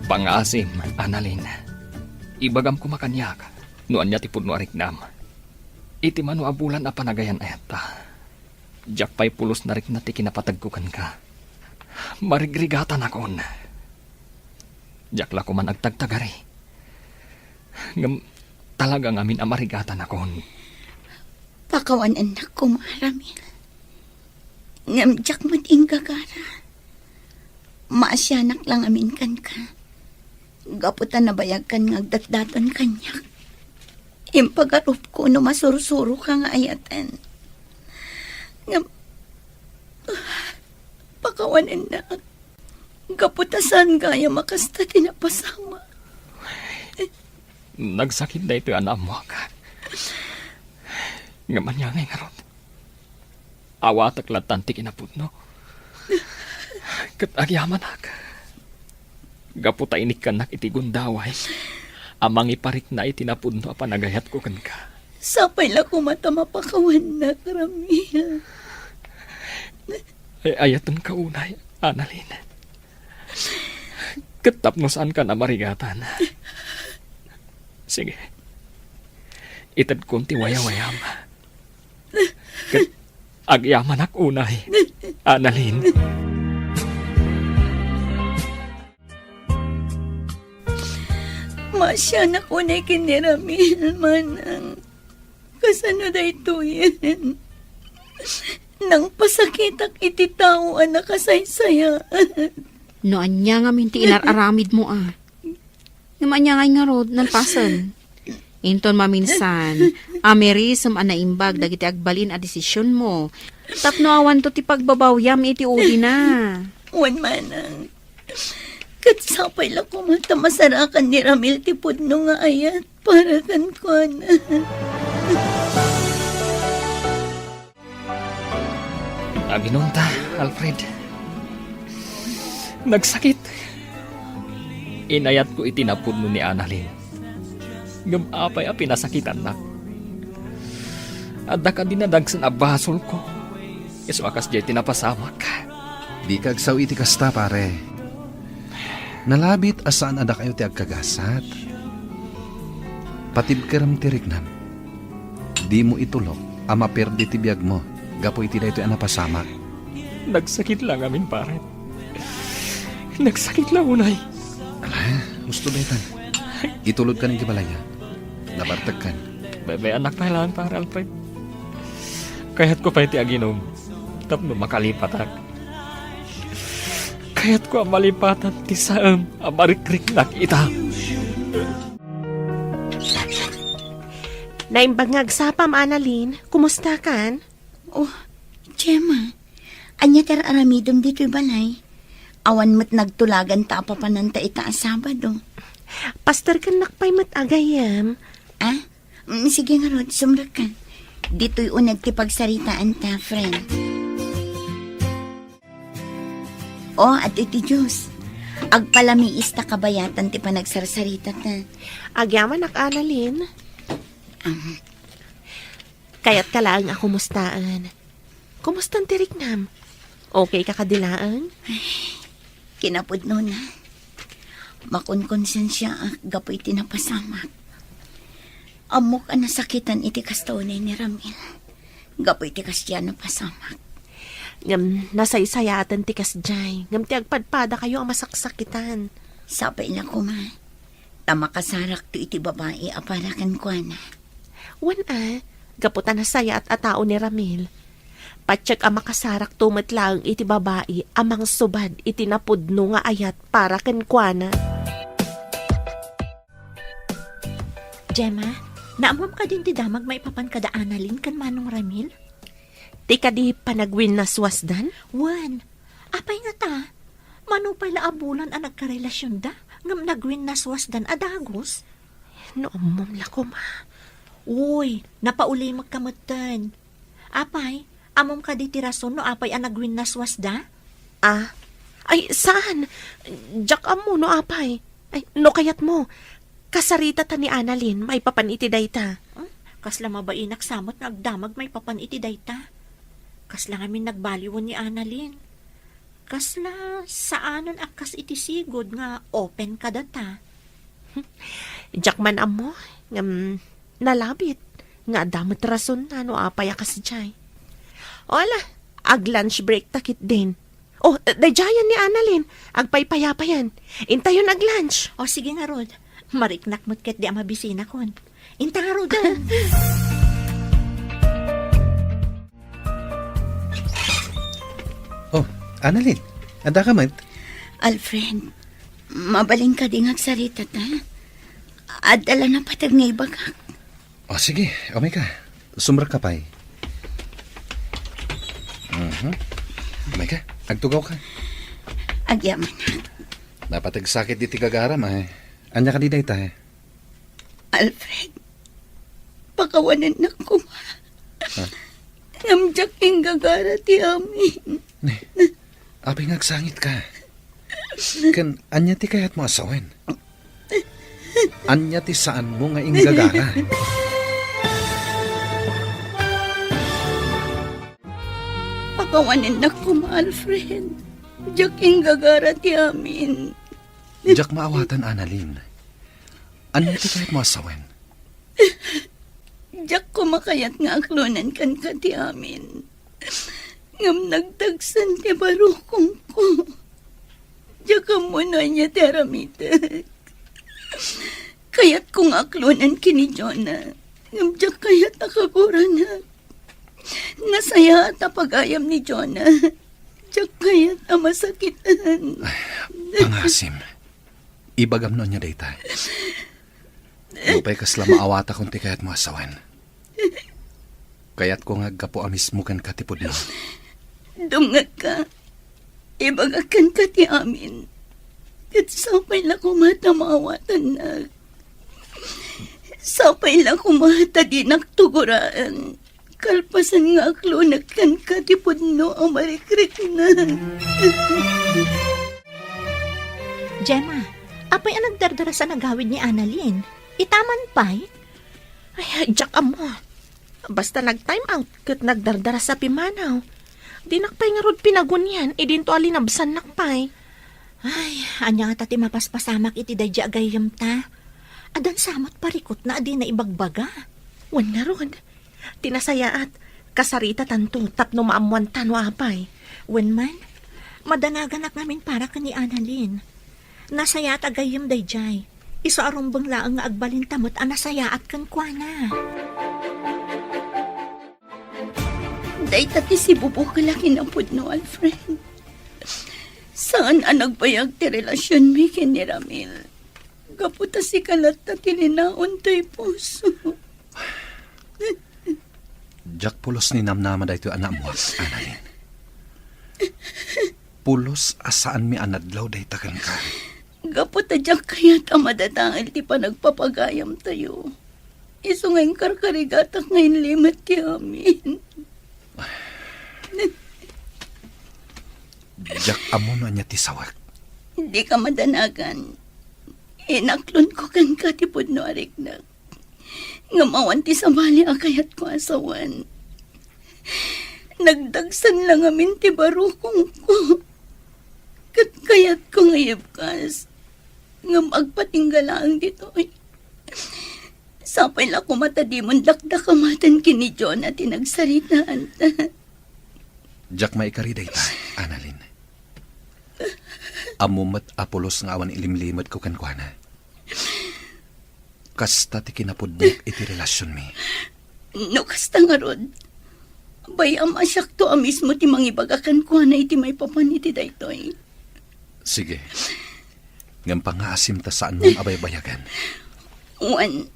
Pangaasim, Annalyn. Ibagam koma kaniak no ania ti pudno a riknam. Iti mano a bulan a panagayan-ayatta, diak pay pulos narikna ti kinapategko kenka. Marigrigatanakon. Diak la koman agtagtagari. Ngem talaga ngamin a marigatanakon. Pakawanennak koma, Ramil. Ngem diak met inggagara. Maasianak la ngamin kenka. Gapu ta nabayagkan nga agdatdaton kaniak. Impagarupko no masursuroka nga ayaten. Ngem, pakawanennak. Gapu ta saan gayam a kasta ti napasamak. Nagsakit daytoy a naammoak. Ngem ania ngay ngarud? Awatek lattan ti kinapudno. Ket agyamanak. Gapu ta inikkannak iti gundaway a mangiparikna iti napudno a panagayatko kenka. Sapay la koma ta mapakawannak, Ramil. Ay-ayatenka unay, Annalyn. Ket tapno saankan a marigatan. Sige. Itedkon ti wayawayam. Ket agyamanak unay, Annalyn. Maasianak unay ken ni Ramil, manang. Kasano daytoyen? Nangpasakitak iti tao a nakasaysayaat. No ania ngamin ti inar-aramidmo a. Ngem ania ngay ngarud, nalpasen? Inton maminsan, amirisem a naimbag dagiti agbalin a desisionmo, tapno awanto ti pagbabawyam iti udina. Wen manang, ket sapay la koma ta masarakan ni Ramil ti pudno nga ayat para kenkuana. Aginumta, Alfred. Nagsakit. Inayatko iti napudno ni Annalyn. Ngem apay a pinasakitannak? Adda kadi nadagsen a basolko? Isu a kasdiay ti napasamak. Dika agsao iti kasta, pare. Nalabit a saan a dakayo ti agkagasat. Patibkerem ti riknam. Dimo itulok a maperdi ti biagmo gapu iti daytoy a napasamak. Nagsakit la ngamin, pare. Nagsakit la unay. Musto, Betan. Itulodkan iti balay, a? Nabartekkan. Bay-, bay-annak pay laeng, Pare Alfred. Kayatko pay ti aginom tapno makalipatak. Kayatko a malipatan ti saem a marikriknak ita. Naimbag nga agsapam, Annalyn. Kumusta kan? Oh, Gemma, ania ti ar-aramidem ditoy balay? Awan met nagtulagan ta apapananta ita a Sabado. Pasterkennak pay met a gayyem. Ah? Mm, sige ngarud, sumrekka. Ditoy uneg ti pagsaritaanta, friend. Oh, adtoy ti juice. Agpalamiis ta kabayatan ti panagsarsarita ta. Agyamanak, Annalyn. Um, Kayatka laeng a kumustaen. Kumustan ti riknam? Okay ka kadi laeng? Kinapudnona, makonkonsensiaak gapu iti napasamak. Ammok a nasakitan iti kasta unay ni Ramil gapu iti kasdiay a napasamak. Ngem nasaysayaaten ti kasdiay, ngem ti agpadpadakayo a masaksakitan. Sapay la koma ta makasarakto iti babai a para kenkuana. Wen a, gapu ta nasayaat a tao ni Ramil. Patiek a makasarakto met laeng iti babai a mangsubad iti napudno nga ayat para kenkuana. Gemma, naammom kadin ti damag maipapan kada Annalyn ken Manong Ramil? Ti kadi panagwinnaswasdan? Wen, apay ngata? Mano pay la a bulan a nagkarelasionda, ngem nagwinnaswasdan a dagus? No ammom la koma. Uy, napaulimekka metten. Apay, ammom kadi ti rason no apay a nagwinnaswasda? Ah? Ay, saan? Diak ammo no apay. Ay, no kayatmo, kasaritata ni Annalyn maipapan iti dayta. Hmm? Kasla mabainak sa met nga agdamag maipapan iti dayta. Kasla ngamin nagbaliwen ni Annalyn. Kasla saanen a kas iti sigud nga open kadata. Diak man ammo, ngem nalabit nga adda met rasonna no apay a kasdiay. O ala, ag-lunch break ta ketdin. O, daydiayen ni Annalyn, agpaypayapayan. Intayon ag-lunch. O, sige ngarud. Mariknak met ketdi a mabisinakon. Inta ngaruden. Oh, Annalyn, adda ka met? Alfred, mabalin kadi nga agsaritata? Adda la napateg nga ibagak. O, sige, umay ka. Sumrekka pay. Mhm. Umay ka, agtugaw ka. Agyaman. Napateg sakit diti gagaram, ay. Ania kadi dayta, eh? Alfred, pakawanennak koma. Ha? Ngem diak inggagara ti amin. Ne, apay nga agsangitka? Ken ania ti kayatmo a sawen? Ania ti saanmo nga inggagara? Pakawanennak koma, Alfred. Diak inggagara ti amin. Diak maawatan, Annalyn. Ania ti kayatmo a sawen? Diak koma kayat nga aklonen kenka ti amin. Ngem nagdagsen ti barukongko. Diak ammo no ania ti aramidek. Kayatko nga aklonen ken ni Jonah. Ngem diak kayat a kaguranak. Nasayaat a pagayam ni Jonah. Diak kayat a masakitan. Ay, pangasim. Ibagam no ania dayta. Nupay kasla maawatakon ti kayatmo a sawen. Kayatko nga aggapu a mismo kenka ti pudno. Dumngegka. Ibagak kenka ti amin. Ket sapay la koma ta maawatannak. Sapay la koma ta dinak tugoraen. Kalpasan nga aklonek kenka ti pudno a marikriknak. Gemma, apay a nagdardarasa nagawid ni Annalyn? Itaman pay? Ay, diak ammo. Basta nag-time out ket nagdardarasa pimanaw. Dinak pay ngarud pinagunian idinto a linabsannak pay. Ay, ania ngata ti mapaspasamak iti daydi a gayyemta? Addan sa met parikutna a dina ibagbaga. Wen ngarud, ti nasayaat, kasaritatanto tapno maammoanta no apay. Wen man, madanaganak ngamin para ken ni Annalyn. Nasayaat a gayyem daydiay. Isu a rumbeng laeng nga agbalinta met a nasayaat kenkuana. Dayta ti sibubukel a kinapudno, Alfred. Saan a nagbayag ti relasionmi ken ni Ramil. Gapu ta sika latta ti linaon toy puso. Diak pulos ni namnama daytoy a naammoak, Annalyn. Pulos a saanmi a nadlaw dayta kenka. Gapu ta diak kayat a madadael ti panagpapagayamtayo. Isu nga inkarkarigatak nga inlimet ti amin. Diak ammo no ania ti sawek. Dika madanagan. Inaklonko kenka ti pudno a riknak. Ngem awan ti sabali a kayatko a sawen. Nagdagsen la ngamin ti barukongko. Ket kayatko nga ibkas. Ngem agpatingga laeng ditoy. Sapay la koma ta dimon dakdakamaten ken ni Jonah ti nagsaritaanta. Diak maikari dayta, Annalyn. Ammom met a pulos nga awan ilimlimetko kenkuana. Kasta ti kinapudnok iti relasionmi. No kasta ngarud, bay-am a siakto a mismo ti mangibaga kenkuana iti maipapan iti daytoy. Sige. Ngem pangngaasim ta saanmon a baybayagan. Wen,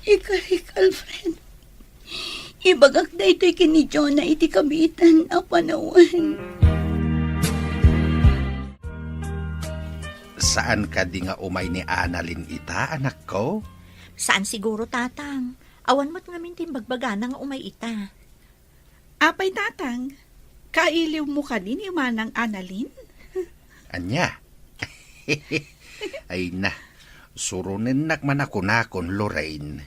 ikarik, Alfred. Ibagak daytoy ken ni Jonah iti kabiitan a panawen. Saan kadi nga umay ni Annalyn ita, anakko? Saan siguro, Tatang. Awan met ngamin ti imbagbagana nga umay ita. Apay, Tatang, kailiwmo kadi ni Manang Annalyn? Ania? Ay na, suronennak man a kunakon, Lorraine.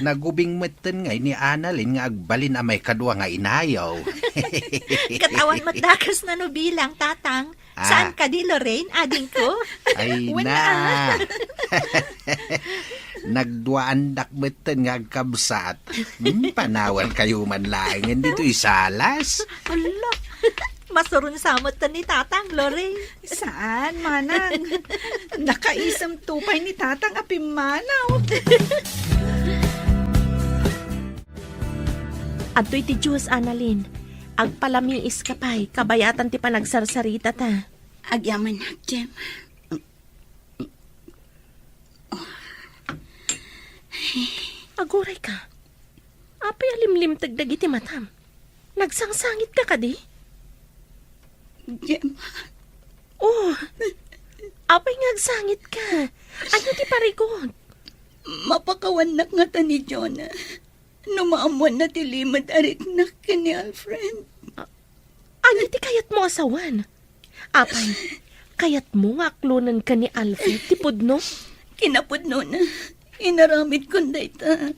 Nagubing metten ngay ni Annalyn nga agbalin a maikadua nga inayo. Ket awan met dakesna no bilang, Tatang. Ah. Saan kadi, Lorraine, adingko? Ay na. Nagduaandak metten nga agkabsat. Hmm, panawankayo man laengen ditoy salas. Hala, masuron sa metten ni Tatang, Lorraine. Saan, Manang? Nakaisemto pay ni Tatang a pimmanaw. Adtoy ti juice, Annalyn. Agpalamiiska pay, kabayatan ti panagsarsaritata. Agyamanak, Jem. Agurayka. Apay a limlimteg dagiti matam? Nagsangsangitka kadi? Gemma. Oh, apay nga agsangitka? Ania ti parigot? Mapakawannak ngata ni Jonah no maammoanna ti limed a riknak ken ni Alfred. Ania ti kayatmo a sawen? Apay, kayatmo nga aklonenka ni Alfred ti pudno? Kinapudnona, inaramidkon dayta.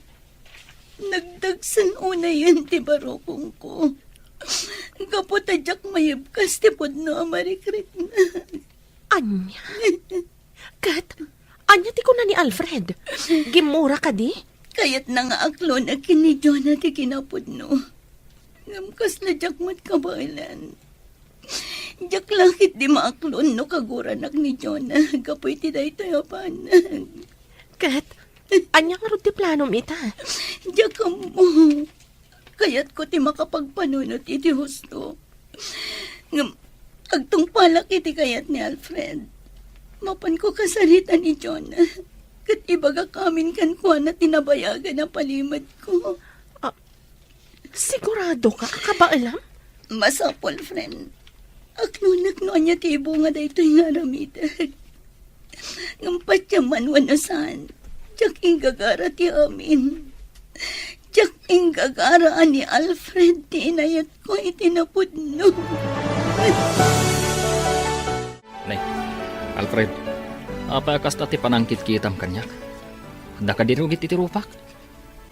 Nagdagsen unayen ti barukongko. Gapu ta diak maibkas ti pudno a marikriknak. Ania? Ket, ania ti kuna ni Alfred? Gimmura kadi? Kayatna nga aklonak ken ni Jonah ti kinapudno. Ngem kasla diak met kabaelan. Diak la ketdi maaklon no kaguranak ni Jonah gapu iti daytoy a banag. Ket, ania ngarud ti planom ita? Diak ammo. Kayatko ti makapagpanunot iti husto. Ngem agtungpalak iti kayat ni Alfred. Mapanko kasarita ni Jonah. Ket ibagak amin kenkuana ti nabayagan a palimedko. Ah, siguradoka a kabaelam? Masapul, friend. Aklonak no ania ti ibunga daytoy nga aramidek. Ngem patiemman wenno saan, diak inggagara ti amin. Diak inggagara a ni Alfred ti inayatko iti napudno. Nay, Alfred, apay a kasta ti panangkitkitam kaniak? Adda kadi rugi iti rupak?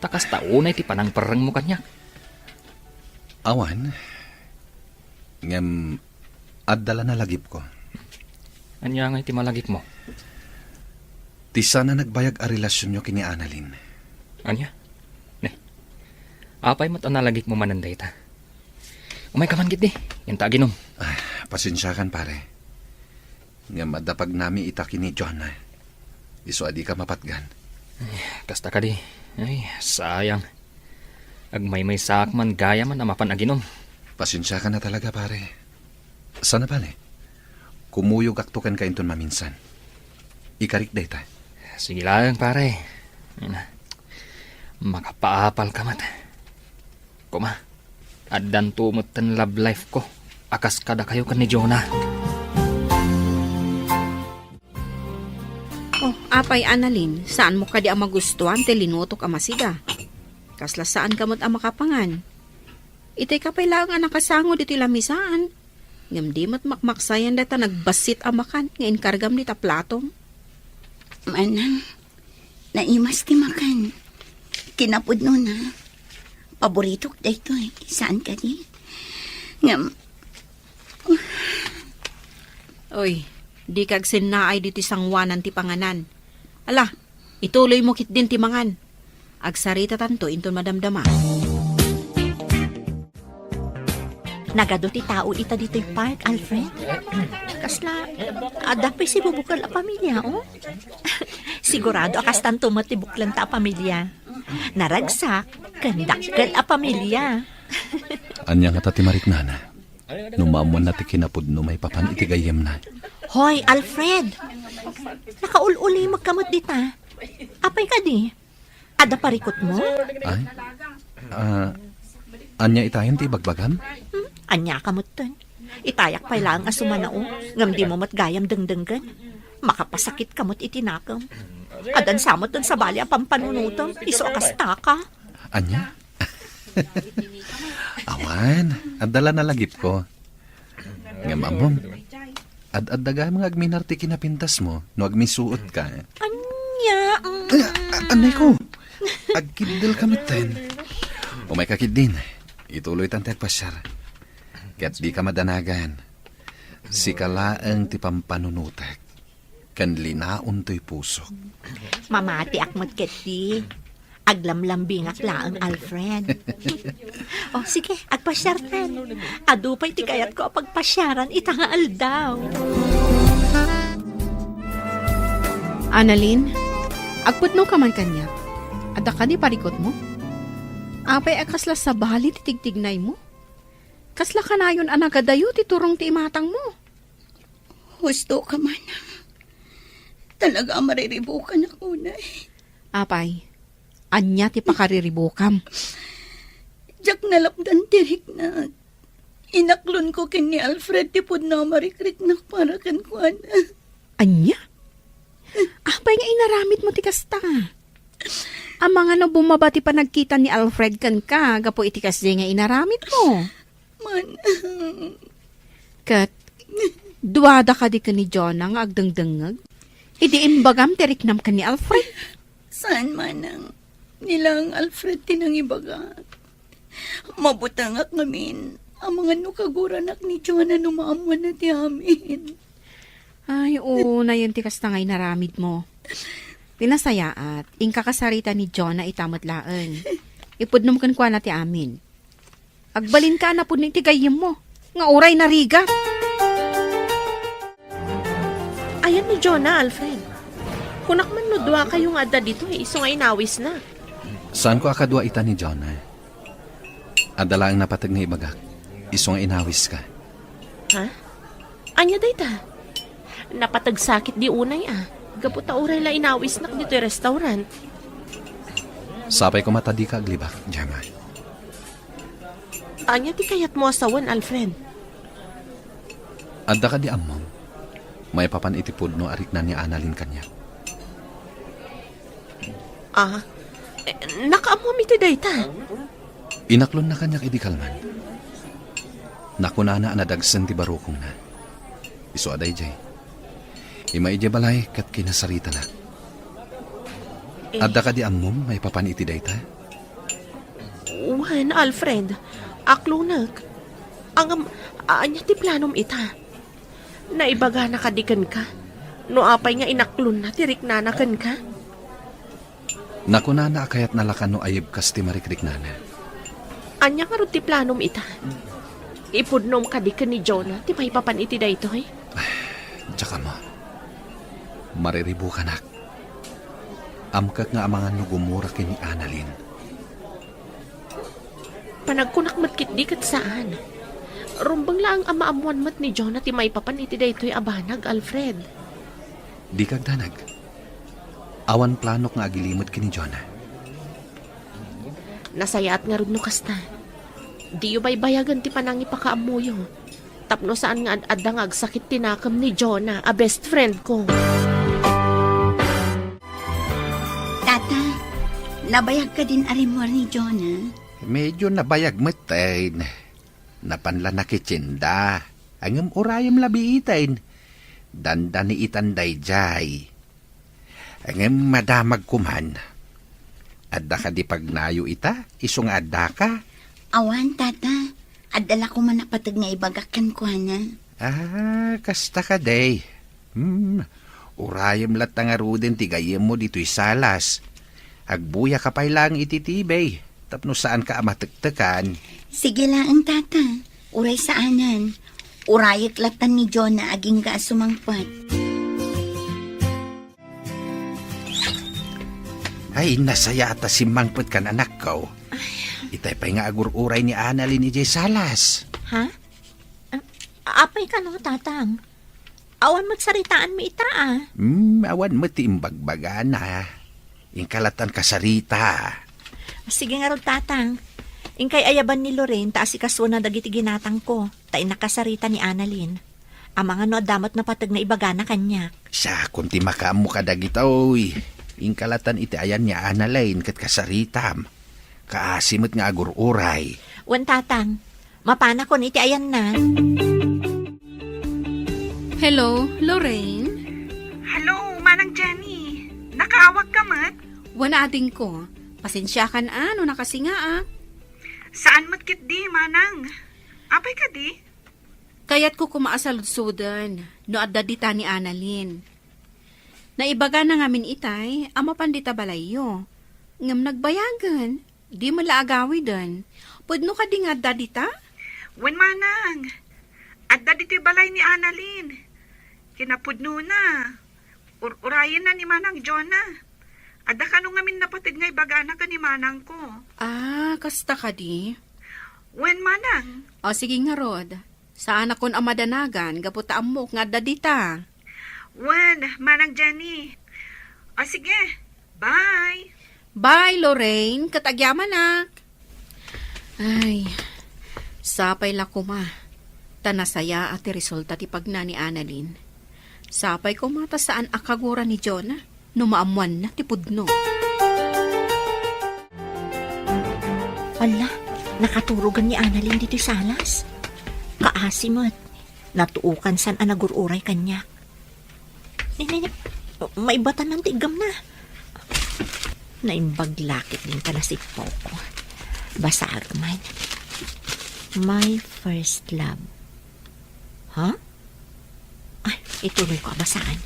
Ta kasta unay ti panangperrengmo kaniak. Awan. Ngem adda la nalagipko. Ania ngay ti malagipmo? Ti saan a nagbayag a relasionyo ken ni Annalyn. Ania? Ne. Apay met a nalagipmo manen dayta? Umayka man ketdi, inta aginom. Ah, pasensiakan, pare. Ngem adda pagnami ita ken ni Jonah. Isu a dika mapatgan. Ay, kasta kadi. Ay, sayang. Agmaymaysaak man gayam a mapan aginom. Pasensiakan a talaga, pare. Saan a bale? Kumuyogakto kenka inton maminsan. Ikarik dayta. Sige laeng, pare. Ay na. Makapaapalka met. Koma, addanto metten love life ko a kas kadakayo ken ni Jonah. Oh, apay, Annalyn, saanmo kadi a magustuan ti linutok a masiga? Kasla saanka met a makapangan. Itayka pay laeng a nakasango ditoy lamisaan. Ngem di met makmaksayan dayta nagbassit a makan nga inkargam dita platom. Manang, naimas ti makan. Kinapudnona. Paboritok daytoy. Saan kadi? Ngem, Oy, dika agsennaay ditoy sangoanan ti panganan. Ala, ituloymo ketdin ti mangan. Agsaritatanto inton madamdama. Nagadu ti tao ita ditoy park, Alfred. Kasla, adda pay sibubukel a pamilia, oh. Sigurado a kastanto met ti buklenta a pamilia. Naragsak ken dakkel a pamilia. Ania ngata ti mariknana? No maammoanna ti kinapudno maipapan iti gayyemna. Hoy, Alfred! Nakaul-ulimekka met dita. Apay kadi? Adda parikutmo? Ay? Ah, ania itayen ti ibagbagam? Hmm? Aniaka metten? Itayak pay laeng a sumanao, ngem dimo met gayam dengdenggen. Makapasakitka met iti nakem. Adda sa metten sabali a pampanunotem, isu a kastaka. Ania? Awan, adda la nalagipko. Ngem ammom, ad-adda gayam nga agminar ti kinapintasmo no agmisuotka. Ania? Mm. Ah, a-, anay ko. Agkiddelka metten. Umayka ketdin. Ituloytan ti agpasiar. Ket dika madanagan. Sika laeng ti pampanunotek ken linaon toy pusok. Mamatiak met ketdi. Aglamlambingak laeng, Alfred. Oh, sige, agpasiartan. Adu pay ti kayatko a pagpasiaran ita nga aldaw. Annalyn, agpudnoka man kaniak. Adda kadi parikutmo? Apay a kasla sabali ti tigtignaymo? Kasla kanayon a nagadayo ti turong ti imatangmo? Husto ka, manang. Talaga a mariribukanak unay. Apay, ania ti pakariribukam? Diak nalapdan ti riknak. Inaklonko ken ni Alfred ti pudno a marikriknak para kenkuana. Ania? Apay nga inaramidmo ti kasta? Amangan no bumaba ti panagkita ni Alfred kenka gapu iti kasdiay nga inaramidmo? Manang. Ket, duada kadi ken ni Jonah nga agdengdengngeg? Idi imbagam ti riknam ken ni Alfred? Saan, manang. Ni laeng Alfred ti nangibagak. Mabutengak ngamin, amangan no kaguranak ni Jonah no maammoanna ti amin. Ay, oo, nayon ti kasta nga inaramidmo. Ti nasayaat, inka kasarita ni Jonah ita met laeng. Ipudnom kenkuana ti amin. Agbalinka a napudno iti gayyemmo, nga uray narigat. Ayan ni Jonah, Alfred. Kunak man no duakayo nga adda ditoy, isu nga inawisna. Saanko a kadua ita ni Jonah. Adda laeng napateg nga ibagak, isu nga inawiska. Ha? Ania dayta? Napateg sakit di unay a. Gapu ta uray la inawisnak ditoy restaurant. Sapay koma ta dika aglibak, Gemma. Ania ti kayatmo a sawen, Alfred? Adda kadi ammom, maipapan iti pudno a rikna ni Annalyn kaniak? Ah, eh, nakaammom iti dayta? Inaklonna kaniak idi kalman. Nakunana a nadagsen ti barukongna. Isu a daydiay. Immay idiay balay ket kinasaritanak. Eh. Adda kadi ammom maipapan iti dayta? Wen, Alfred. Aklonek. Ngem, ania ti planom ita? Naibagana kadi kenka? No apay nga inaklonna ti riknana kenka? Nakunana a kayatna la kano a yebkas ti marikriknana. Ania ngarud ti planom ita? Ipudnom kadi ken ni Jonah ti maipapan iti daytoy? Tsaka mo. Mariribukanak. Amkak nga amangan no gumura ken ni Annalyn. Panagkunak met ketdi ket saan. Rumbeng laeng a maammoan met ni Jonah ti maipapan iti daytoy a banag, Alfred. Dika agdanag. Awan planok nga agilimed ken ni Jonah. Nasayaat ngarud no kasta. Diyo baybayagen ti panangipakaammoyo. Tapno saan nga ad-adda nga agsakit ti nakem ni Jonah a best friend ko. Tata, nabayag kadin a rimmuar ni Jonah? Medyo nabayag metten. Napan la nakitsinda. Ngem urayem la biiten. Dandani itan daydiay. Ngem madamag koman. Adda kadi pagnayo ita, isu nga addaka? Awan, tata. Adda la koman a pateg nga ibagak kenkuana. Ah, kasta kadi. Hmm, urayem latta ngaruden ti gayyemmo ditoy salas. Agbuyaka pay laeng iti T V, tapno saanka a matektekan. Sige laeng, tata. Uray saanen. Urayek latta ni Jonah agingga a sumangpet. Ay, nasayaat a simmangpet kan, anakko. Itay pay nga agur-uray ni Annalyn idiay salas. Ha? Ah, apay kano, Tatang? Awan met saritaanmi ita, a. Hmm, awan met ti imbagbagana. Inka lattan kasarita. Sige ngarud, Tatang. Inkay ayaban ni Lorraine ta asikasuona dagiti ginatangko, ta innak kasarita ni Annalyn. Amangan no adda met napateg nga ibagana kaniak. Siakon ti makaammo kadagitoy. Inka lattan iti ayan ni Annalyn ket kasaritam. Kaasi met nga agur-uray. Wen, Tatang. Mapanakon iti ayanna. Hello, Lorraine? Hello, Manang Jenny. Nakaawagka met? Wen, adingko. Pasensiakan a no nakasingaak. Saan met ketdi, Manang. Apay kadi? Kayatko koma a saludsoden no adda dita ni Annalyn. Naibagana ngamin itay a mapan dita balayyo. Ngem nagbayagen, di met la agawiden. Pudno kadi nga adda dita? Wen, Manang. Adda ditoy balay ni Annalyn. Kinapudnona. Ur-urayenna ni Manang Jonah. Adda kano ngamin napateg nga ibagana ken ni manangko. Ah, kasta kadi? Wen, Manang. O, sige ngarud. Saanakon a madanagan gapu ta ammok nga adda dita. Wen, Manang Jenny. O, sige. Bye. Bye, Lorraine. Ket agyamanak. Ay, sapay la koma. Ta nasayaat ti resulta ti pagna ni Annalyn. Sapay koma ta saan a kagura ni Jonah no maammoanna ti pudno. Alla, nakaturogan ni Annalyn ditoy salas. Kaasi met, natuokan san a nagur-uray kaniak. Ni, ni, ni, maibatan ti iggamna. Naimbag la ketdin ta nasippawko. Basaek man. My first love. Ha? Ay, ituloy ko a basaan.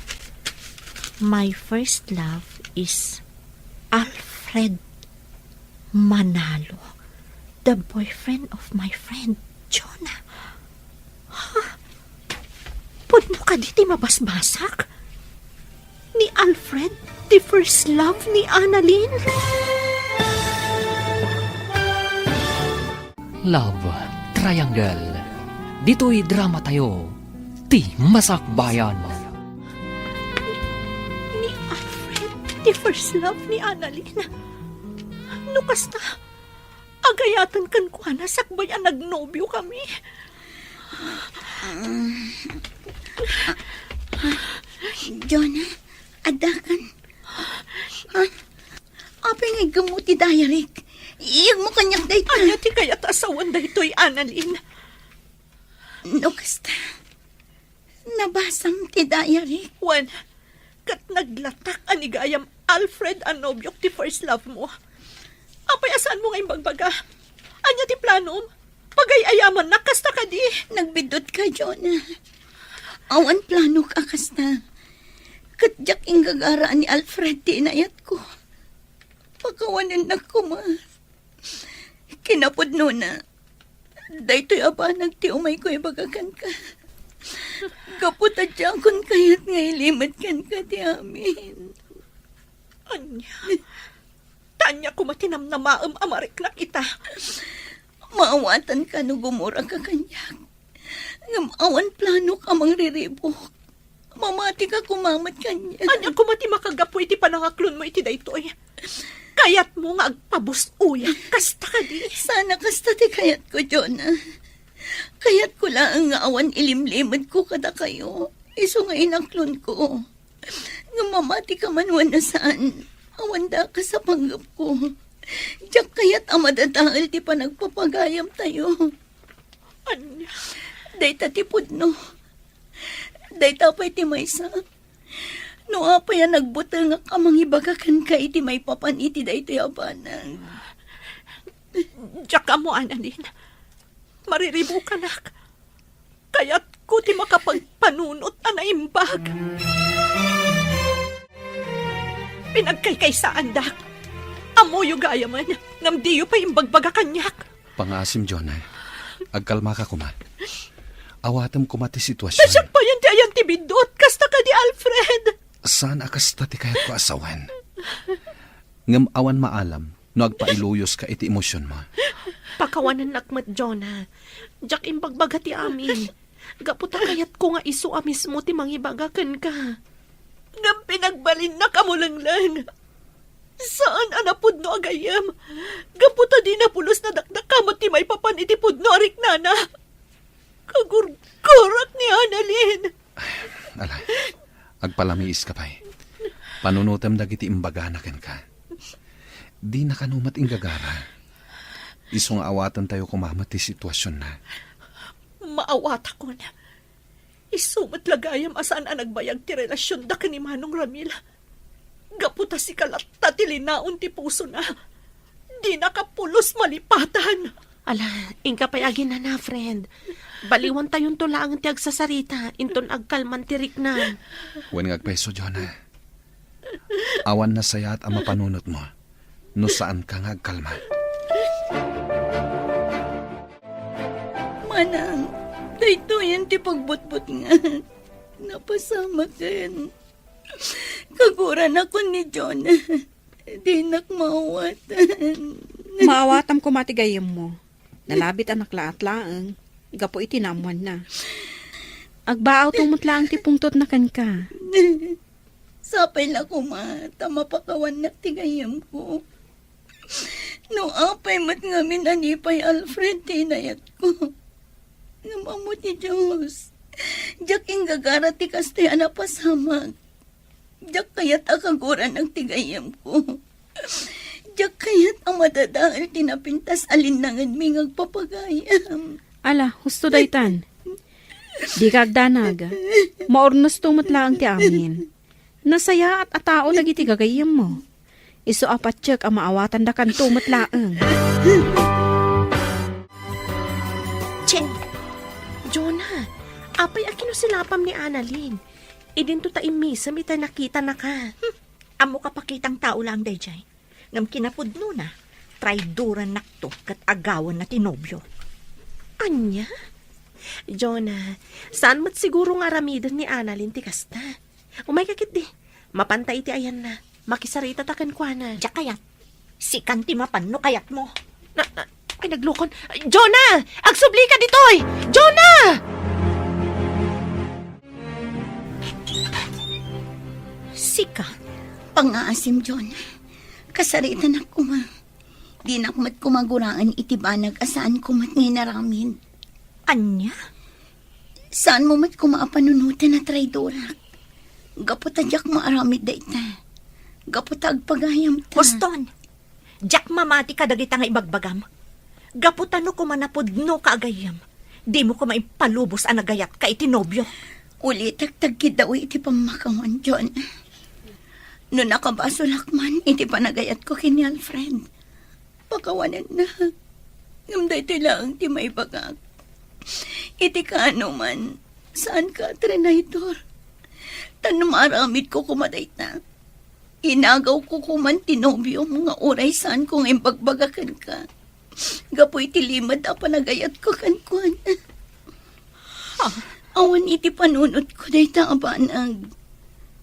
My first love is Alfred Manalo, the boyfriend of my friend Jonah. Ha? Pudno kadi ti mabasbasak? Ni Alfred, the first love ni Annalyn? Love Triangle. Ditoy drama tayo, ti masakbayan. Ni Alfred, the first love ni Annalyn. No kasta, agayatan kenkuana sakbay a nagnobiokami. Jonah, addakan. Ah, apay nga iggammo ti diaryk? Iyegmo kaniak dayta. Ania ti kayat a sawen daytoy, Annalyn? No kasta, nabasam ti diaryk. Wen, ket naglatak a ni gayam Alfred a nobiok ti first love mo. Apay a saanmo nga imbagbaga? Ania ti planom? Pagay-ayamannak kasta kadi? Nagbiddut ka, Jonah. Awan planok a kasta. Ket diak inggagara a ni Alfred ti inayatko. Pakawanennak koma. Kinapudnona, daytoy a banag ti umayko ibaga kenka. Gapu ta diakon kayat nga ilimed kenka ti amin. Ania? Ta ania koma ti namnamaem a mariknak ita? Maawatanka no gumuraka kaniak. Ngem awan planok a mangriribuk. Mamatika koma met kaniak. Ania koma ti makagapu iti panangaklonmo iti daytoy? Kayatmo nga agpabus-oyak kasta kadi? Saan a kasta ti kayatko, Jonah. Kayatko laeng nga awan ilimlimedko kadakayo, isu nga inaklonko. Ngem mamatika man wenno saan, awan dakes a panggepko. Diak kayat a madadael ti panagpapagayamtayo. Ania? Dayta ti pudno. Dayta pay ti maysa. No apay a nagbutengak a mangibaga kenka iti maipapan iti daytoy a banag. Diak ammo, Annalyn. Mariribukanak. Kayatko ti makapagpanunot a naimbag. Pinagkaykaysaandak. Ammoyo gayamen, ngem diyo pay imbagbaga kaniak. Pangaasim, Jonah. Agkalmaka koma. Awatem koma ti sitwasion. Ta siak payen ti ayan ti biddut, kasta kadi, Alfred. Saan a kasta ti kayatko a sawen. Ngem awan maalam no agpailuyoska iti emosionmo. Pakawanennak met, Jonah. Diak imbagbaga ti amin. Gapu ta kayatko nga isu a mismo ti mangibaga kenka. Ngem pinagbalinnak a mulengleng. Saan a napudno a gayyem. Gapu ta dina pulos nadakdakama ti maipapan iti pudno a riknana. Kagurgurak ni Annalyn. Ala, agpalamiiska pay. Panunotem dagiti imbagana kenka. Dina kano met inggagara. Isu nga awatentayo koma met ti situasionna. Maawatakon. Isu met la gayam a saan a nagbayag ti relasionda ken ni Manong Ramil. Gapu ta sika latta ti linaon ti pusona. Dinaka pulos malipatan. Ala, inka pay aginana, friend. Baliwantayonto laeng ti agsasarita inton agkalman ti riknam. Wen nga agpayso, Jonah. Awan nasayaat a mapanunotmo no saanka nga agkalma. Manang, daytoyen ti pagbutbutngan. Napasamaken. Kaguranakon ni Jonah. Dinak maawatan. Maawatam koma ti gayyemmo. Nalabit a naklaat laeng gapu iti naammoanna. Agbaawto met laeng ti pungtotna kenka. Sapay la koma ta mapakawannak ti gayyemko. No apay met ngamin a ni pay Alfred ti inayatko. Ngem ammo ti Dios, diak inggagara ti kastoy a napasamak. Diak kayat a kaguranak ti gayyemko. Diak kayat a madadael ti napintas a linnangenmi nga agpapagayam. Ala, husto daytan. Dika agdanag. Maurnosto met laeng ti amin. Nasayaat a tao dagiti gagayyemmo. Isu a patiek a maawatandakanto met laeng. Che! Jonah, apay a kinusilapam ni Annalyn? Idinto ta immisem iti nakitanaka. Hmm, ammok a pakitang tao laeng daydiay. Ngem kinapudnona, traidorannakto ket agawanna ti nobio. Ania? Jonah, saan met siguro nga aramiden ni Annalyn ti kasta? Umayka ketdi. Mapanta iti ayanna. Makisaritata kenkuana. Diak kayat. Sikan ti mapan no kayatmo. Na, na, ay, naglukon. Jonah! Agsublika ditoy! Jonah! Sika? Pangaasim, Jonah. Kasaritanak koma. Dinak met koma guraen iti banag a saanko met nga inaramid. Ania? Saanmo met koma a panunoten a traidorak. Gapu ta diak maaramid dayta. Gapu ta agpagayamta. Huston! Diak mamati kadagita nga ibagbagam. Gapu ta no koma napudnoka a gayyem, dimo koma impalubos a nagayatka iti nobio. Ulitek ti agkiddawi iti pammakawan, John. No nakabasolak man iti panagayatko ken ni Alfred, pakawanennak. Ngem daytoy laeng ti maibagak. Iti kaano man, saanka a trinaydor. Ta no maaramidko koma dayta, inagawko koman ti nobiom nga uray saanko nga imbagbaga kenka gapu iti limed a panagayatko kenkuana. Ha? Awan iti panunotko dayta a banag.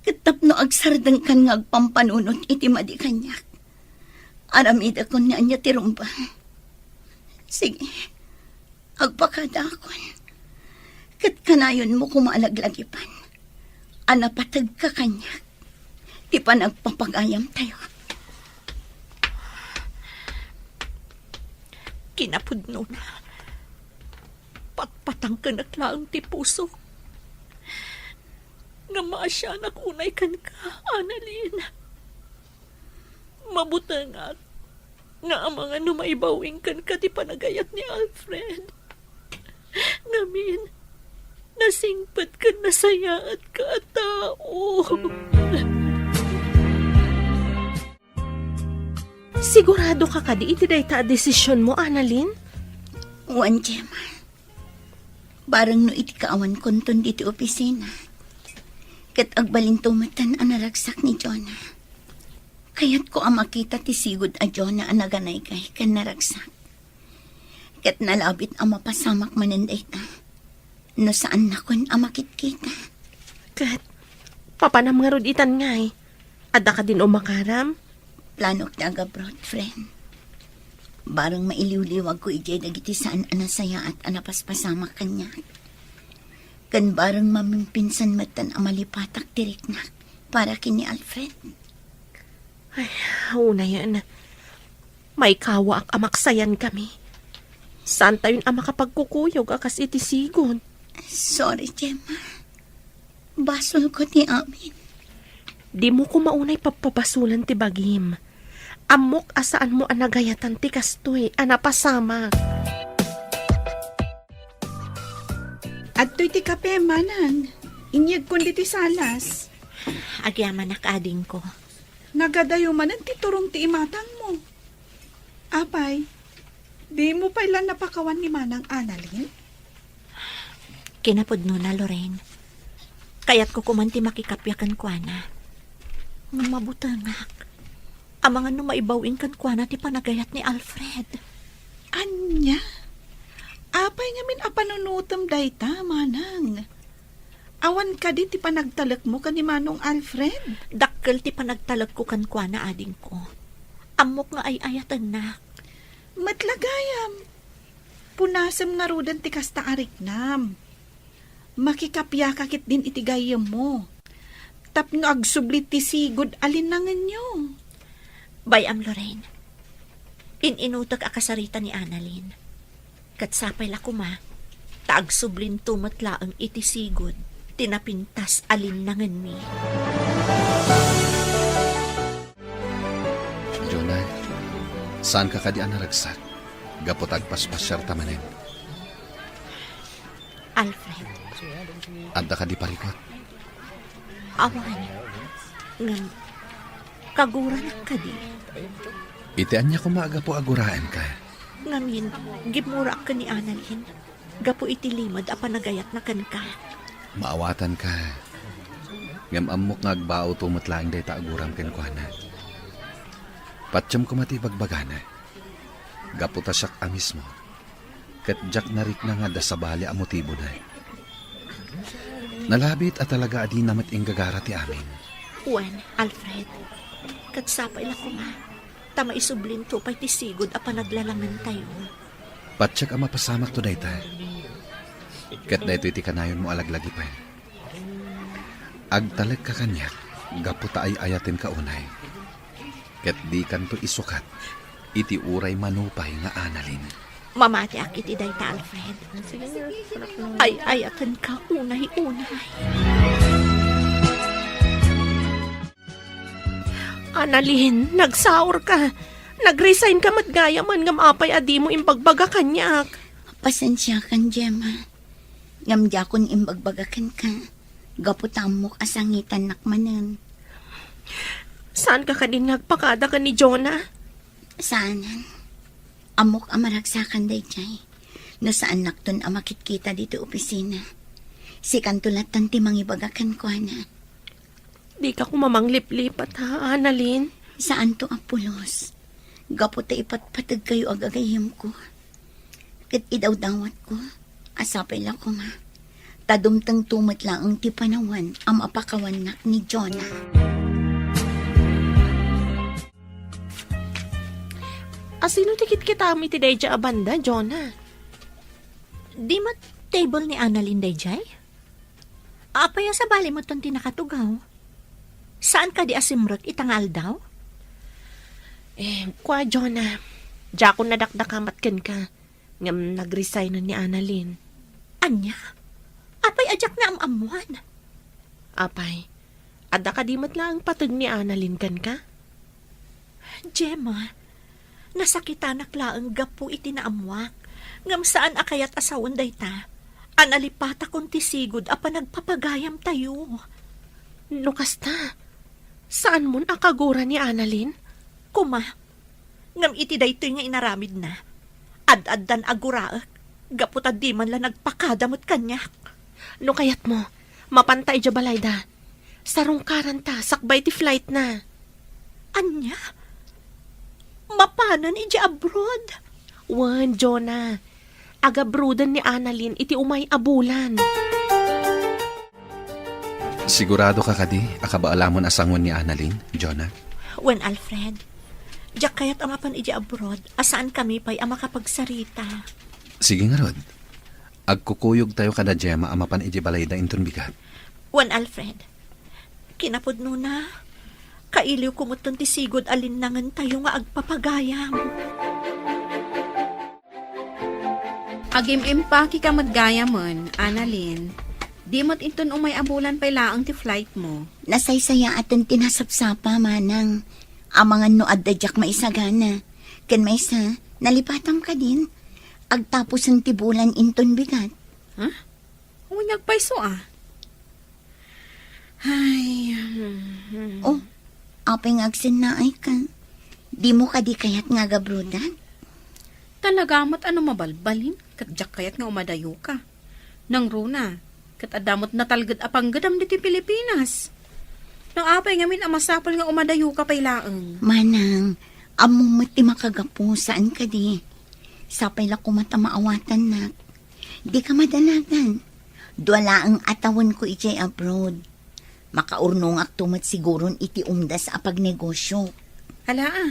Ket tapno agsardengkan nga agpampanunot iti madi kaniak, aramidakon nga ania ti rumbeng. Sige, agpakadakon. Ket kanayonmo koma a laglagipan a napategka kaniak ti panagpapagayamtayo. Kinapudnona, patpatangkenak laeng ti pusok. Ngem maasianak unay kenka, Annalyn. Mabutengak nga amangan no maibaw-ing kenka ti panagayat ni Alfred. Ngamin, nasingpet ken nasayaatka a tao. Siguradoka kadi iti dayta a desisionmo, Annalyn? Wen, Gemma. Bareng no iti kaawankonton ditoy opisina, ket agbalinto metten a naragsak ni Jonah. Kayatko a makita ti sigud a Jonah a naganaygay ken naragsak. Ket nalabit a mapasamak manen dayta no saannakon a makitkita. Ket papanam ngarud itan ngay? Adda kadin umakaram? Planok ti agabroad, friend. Bareng mailiwliwagko idiay dagiti saan a nasayaat a napaspasamak kaniak. Ken bareng mamimpinsan metten a malipatak ti riknak para ken ni Alfred. Ay, unayen. Maikawaak a maksayan kami. Saantayon a makapagkukuyog a kas iti sigud. Sorry, Gemma. Basolko ti amin. Dimo koma unay pappabasolan ti bagim. Ammok a saanmo a nagayatan ti kastoy a napasamak. Adtoy ti kape, manang. Inyegkon ditoy salas. Agyamanak, adingko. Nagadayo manen ti turong ti imatangmo. Apay, dimo pay la napakawan ni Manang Annalyn? Kinapudnona, Lorraine. Kayatko koman ti makikappia kenkuana. Ngem mabutengak. Amangan no maibaw-ing kenkuana ti panagayat ni Alfred. Ania? Apay ngamin a panunotem dayta, manang? Awan kadi ti panagtalekmo ken ni Manong Alfred? Dakkel ti panagtalekko kenkuana, adingko. Ammok nga ay-ayatennak. Met la gayam, punasem ngaruden ti kasta a riknam. Makikapiaka ketdin iti gayyemmo tapno agsubli ti sigud a linnangenyo. Bay-am, Lorraine. In-inutek a kasarita ni Annalyn. Ket sapay la koma, ta agsublinto met laeng iti sigud ti napintas a linnangenmi. Jonah, saanka kadi a naragsak gapu ta agpaspasiarta manen? Alfred. Adda kadi parikut? Awan. Ngem, kaguranak kadi? Iti ania koma a gapu a guraenka? Ngamin, gimmurak ken ni Annalyn gapu iti limed a panagayatna kenka. Maawatanka. Ngem ammok nga agbawto met laeng dayta a guram kenkuana. Patiem koma ti ibagbagana. Gapu ta siak a mismo, ket diak narikna nga adda sabali a motibona. Nalabit a talaga a dina met inggagara ti amin. Wen, Alfred, ket sapay la koma, ta maisublinto pay ti sigud a panaglalangentayo. Patiek a mapasamakto dayta. Ket daytoy ti kanayonmo a laglagipen. Agtalekka kaniak gapu ta ay-ayatenka unay. Ket dikanto isukat iti uray mano pay nga Annalyn. Mamatiak iti dayta, Alfred. Ay-ayatenka unay-unay. Annalyn, nagsaorka. Nag-resignka met gayamen ngem apay a dimo imbagbaga kaniak? Pasensiakan, Gemma. Ngem diakon imbagbaga kenka, gapu ta ammok a sangitannak manen. Saanka kadin nga agpakada ken ni Jonah? Saanen. Ammok a maragsakan daydiay. No saannakton a makitkita ditoy opisina, sikanto lattan ti mangibaga kenkuana. Dika koma mangliplipat, ha, Annalyn? Saanto a pulos. Gapu ta ipatpategkayo a gagayyemko. Ket idawdawatko a sapay la koma a dumtengto met laeng ti panawen a mapakawannak ni Jonah. Asino ti kitkitam iti daydiay a banda, Jonah? Di met table ni Annalyn daydiay? Apay a sabali metten ti nakatugaw? Saan kadi a simrek ita nga aldaw? Eh, kua, Jonah, diakon nadakdakamat kenka, ngem nagresignen ni Annalyn. Ania? Apay a diak naam-ammoan? Apay, adda kadi met laeng pateg ni Annalyn kenka? Gemma, nasakitanak laeng gapu iti naammoak, ngem saan a kayat a sawen dayta a nalipatakon ti sigud a panagpapagayamtayo. No kasta, saanmon a kagura ni Annalyn? Kuma, ngem iti daytoy nga inaramidna, ad-addan a guraek gapu ta di man la nagpakada met kaniak. No kayatmo, mapanta idiay balayda. Sarungkaranta sakbay ti flightna. Ania? Mapanen idiay abroad? Wen, Jonah. Agabruden ni Annalyn iti umay a bulan. Sigurado ka kadi a kabaalamon a sangoen ni Annalyn, Jonah? Wen, Alfred. Diak kayat a mapan idiay abroad a saankami pay a makapagsarita. Sige ngarud. Agkukuyogtayo kada Gemma a mapan idiay balayda inton bigat. Wen, Alfred. Kinapudnona, kailiwko metten ti sigud a linnangentayo nga agpapagayam. Agim-impakeka met gayamen, Annalyn. Di met inton umay a bulan pay laeng ti flightmo. Nasaysayaaten ti nasapsapa, manang. Amangan no adda diak maisagana. Ken maysa, nalipatam kadin. Agtapusen ti bulan inton bigat. Huh? Wen, agpayso a. Ay, hmm, hmm. Oh, apay nga agsennaayka? Dimo kadi kayat nga agabrodan? Talaga met a no mabalbalin, ket diak kayat nga umadayoka. Nangruna, ket adda met natalged a panggedam ditoy Pilipinas. No apay ngamin a masapul nga umadayoka pay laeng? Manang, ammom met ti makagapu, saan kadi? Sapay la koma ta maawatannak. Dika madanagan. Dua laeng a tawenko idiay abroad. Makaurnongakto met siguron iti umdas a pagnegosio. Ala a.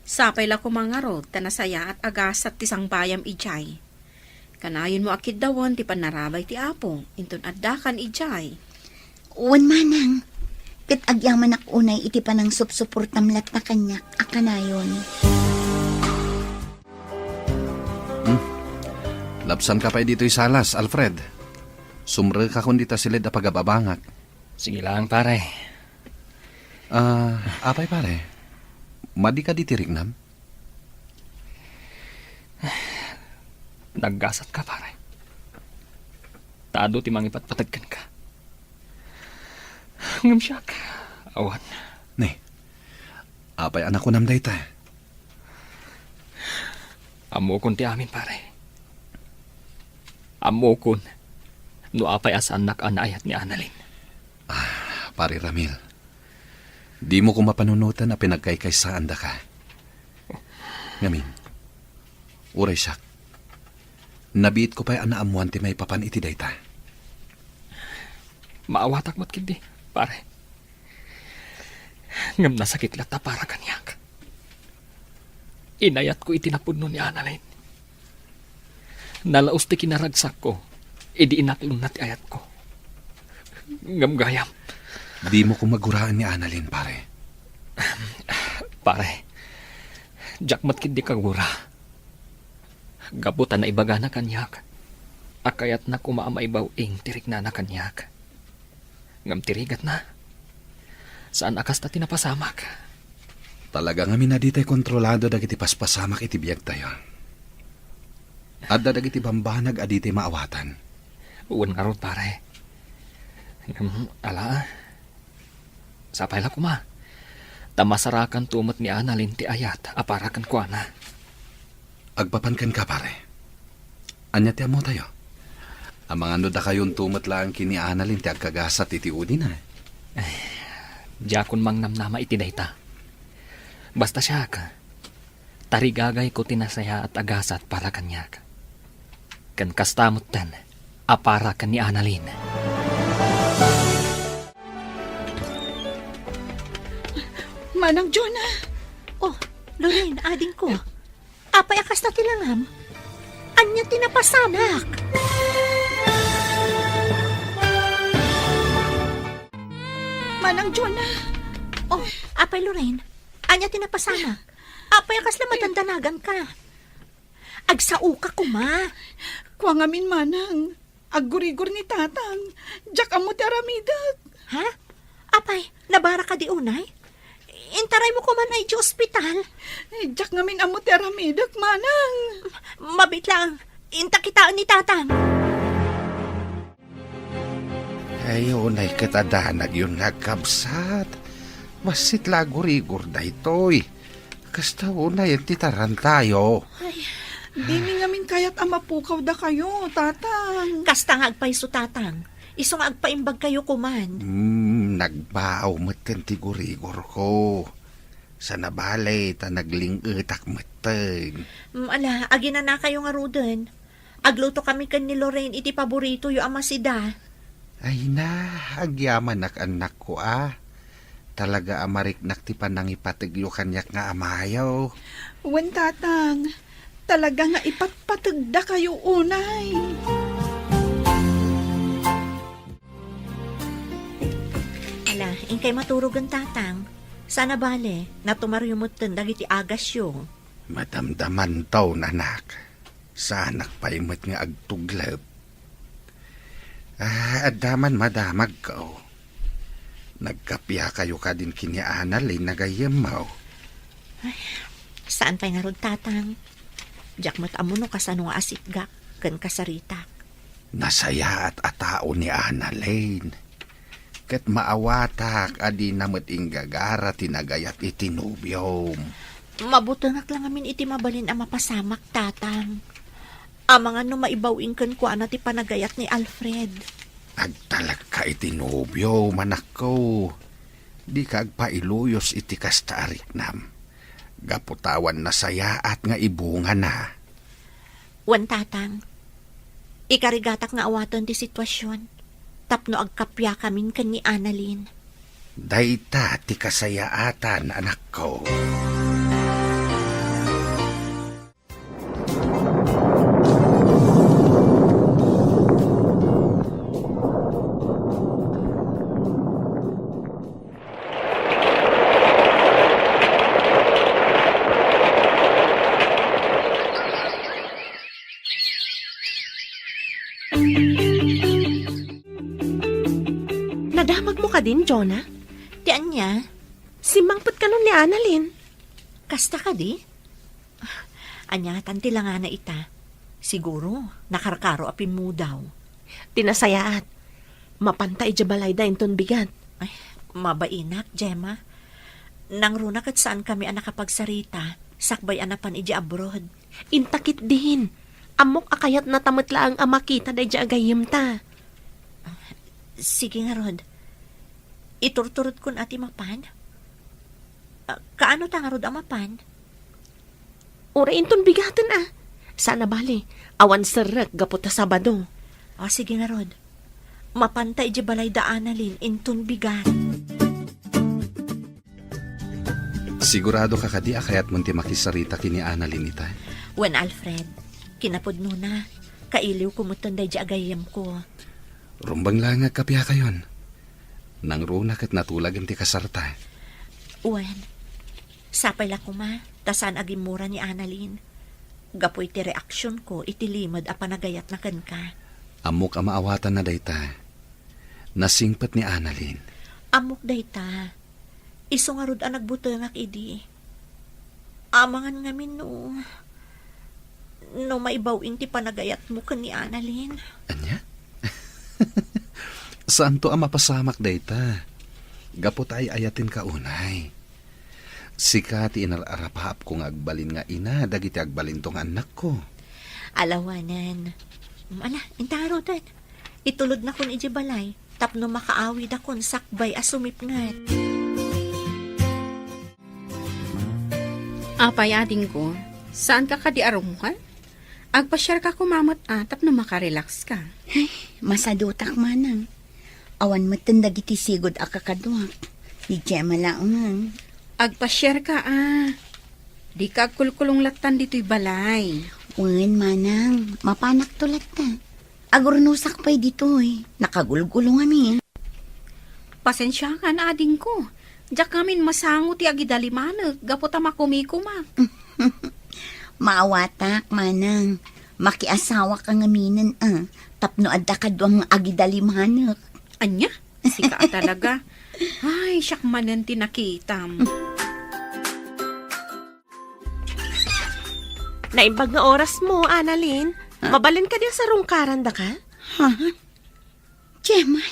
Sapay la koma ngarud ta nasayaat a gasat ti sangbayam idiay. Kanayonmo a kiddawen ti pannarabay ti Apo inton addakan idiay. Wen manang, ket agyamanak unay iti panangsupsuportam latta kaniak a kanayon. Hmm. Labsanka pay ditoy salas, Alfred. Sumrekakon dita siled a pagababangak. Sige lang, pare. Ah, apay, pare? Madika diti riknam? Naggasatka, pare. Ta adu ti mangipatpateg kenka. Ngem siak, awan. Ne, apay a nakunam dayta? Ammokon ti amin, pare. Ammokon no apay a saannak a naayat ni Annalyn. Ah, Pare Ramil, dimo koma panunoten a pinagkaykaysaandaka. Ngamin, uray siak, nabiitko pay a naammoan ti maipapan iti dayta. Maawatak met ketdi, pare. Ngem nasakit latta para kaniak. Inayatko iti napudno ni Annalyn. Nalaus ti kinaragsakko idi inaklonna ti ayatko. Ngem gayam. Dimo koma guraen ni Annalyn, pare. Pare, diak met ketdi kagura. Gapu ta naibagana kaniak a kayatna koma a maibaw-ing ti riknana kaniak. Ngem ti rigatna, saan a kasta ti napasamak. Talaga ngamin a ditay kontrolado dagiti paspasamak iti biagtayo. Adda dagiti bambanag a ditay maawatan. Wen ngarud, pare. Ngem, ala, sapay la koma ta masarakanto met ni Annalyn ti ayat a para kenkuana. Agpapan kenka, pare. Ania ti ammotayo? Amangan no dakayonto met laeng ken ni Annalyn ti agkagasat iti udina. Ay, diakon mangnamnama iti dayta. Basta siak, tarigagayko ti nasayaat a gasat para kaniak. Ken kasta metten, a para ken ni Annalyn. Manang Jonah! Oh, Lorraine, adingko. Apay a kasta ti langam? Ania ti napasamak? Manang Jonah! Oh, apay Lorraine, ania ti napasamak? Apay a kasla madandanaganka? Agsaoka koma. Kua ngamin, Manang. Aggurigor ni Tatang. Diak ammo ti aramidek. Ha? Apay, nabara kadi unay? Intaraymo koma idiay ospital. Diak ngamin ammo ti aramidek, Manang. Mabiit lang. Inta kitaen ni Tatang. Ay, unay ket a danagyon nga agkabsat. Bassit la aggurigor daytoy. Kasta unay ti tarantayo. Ay, dimi ngamin kayat a mapukaw dakayo, Tatang. Kasta nga agpayso, Tatang. Isu nga agpaimbag kayo koman. Hmm, nagbaaw metten ti gurigorko. Saan a bale, ta nagling-etak metten. Mm, ala, aginana kayo ngaruden. Agluto kami ken ni Lorraine iti paboritoyo a masida. Ay na, agyamanak, annakko, a. Talaga a mariknak ti panangipategyo kaniak nga amayo. Wen, Tatang, talaga nga ipatpategda kayo unay. Ala, inkay maturogen, Tatang. Saan a bale, natumaryo metten dagiti agasyo. Madamdamanto, anak. Saanak pay met nga agtuglep. Ah, adda man madamagko. Nagkapiakayo kadin ken ni Annalyn a gayyemmo? Ay, saan pay ngarud, Tatang. Diak met ammo no kasano nga asitgak ken kasaritak. Nasayaat a tao ni Annalyn. Ket maawatak a dina met inggagara ti nagayat iti nobiom. Mabutengak la ngamin iti mabalin a mapasamak, Tatang. Amangan no maibaw-ing kenkuana ti panagayat ni Alfred. Agtalekka iti nobiom, anakko. Dika agpailuyos iti kasta a riknam. Gapu ta awan nasayaat nga ibungana. Wen, Tatang, ikarigatak nga awaten ti situasion tapno agkapiakamin ken ni Annalyn. Dayta ti kasayaatan, anakko. Nadamagmo kadin, Jonah? Ti ania? Simmangpet kanon ni Annalyn. Kasta kadi? Ania ngatan ti langana ita? Siguro, nakarkaro a pimmudaw. Ti nasayaat, mapanta idiay balayda inton bigat. Ay, mabainak, Gemma. Nangruna ket saankami a nakapagsarita, sakbay a napan idiay abroad. Inta ketdin. Ammok a kayatnata met laeng a makita daydiay a gayyemta. Sige ngarud. Iturturodkon a ti mapan? Ah, kaano ta ngarud a mapan? Uray inton bigaten a. Saan a bale, awan serrek gapu ta Sabado. Ah, sige ngarud. Mapanta idiay balayda Annalyn inton bigat. Sigurado ka kadi a kayatmon ti makisarita ken ni Annalyn ita? Wen, Alfred, kinapudnona, kailiwko metten daydiay a gayyemko. Rumbeng laeng nga agkapiakayon. Nangruna ket natulagen ti kasarta. Wen, sapay la koma, ta saan a gimmura ni Annalyn. Gapu iti reaksionko iti limed a panagayatna kenka. Ammok a maawatanna dayta. Nasingpet ni Annalyn. Ammok dayta. Isu ngarud a nagbutengak idi. Amangan ngamin no, no maibaw-ing ti panagayatmo ken ni Annalyn. Ania? Saanto a mapasamak dayta. Gapu ta ay-ayatenka unay. Sika ti inar-arapaapko nga agbalin nga ina dagiti agbalinto nga annakko. Alawanen. Ala, inta ngaruden. Itulodnakon idiay balay tapno makaawidakon sakbay a sumipnget. Apay, adingko, saanka kadi a rummuar? Agpasiarka koma met a tapno makarelax ka. Ay, masadutak manang. Awan metten dagiti sigud a kakaduak. Ni Gemma laengen. Agpasiarka a. Dika agkulkulong lattan ditoy balay. Wen, manang, mapanakto latta. Agurnosak pay ditoy. Nakagulgulong amin. Pasensiakan, adingko. Diak ngamin masango ti agidalimanek gapu ta makumikumak. Maawatak, manang. Makiasawaka ngaminen a. Tapno adda kaduam nga agidalimanek. Ania? Sika a talaga. Ay, siak manen ti nakitam. Naimbag nga orasmo, Annalyn. Ah. Mabalin kadi a sarungkarandaka? Ha? Gemma,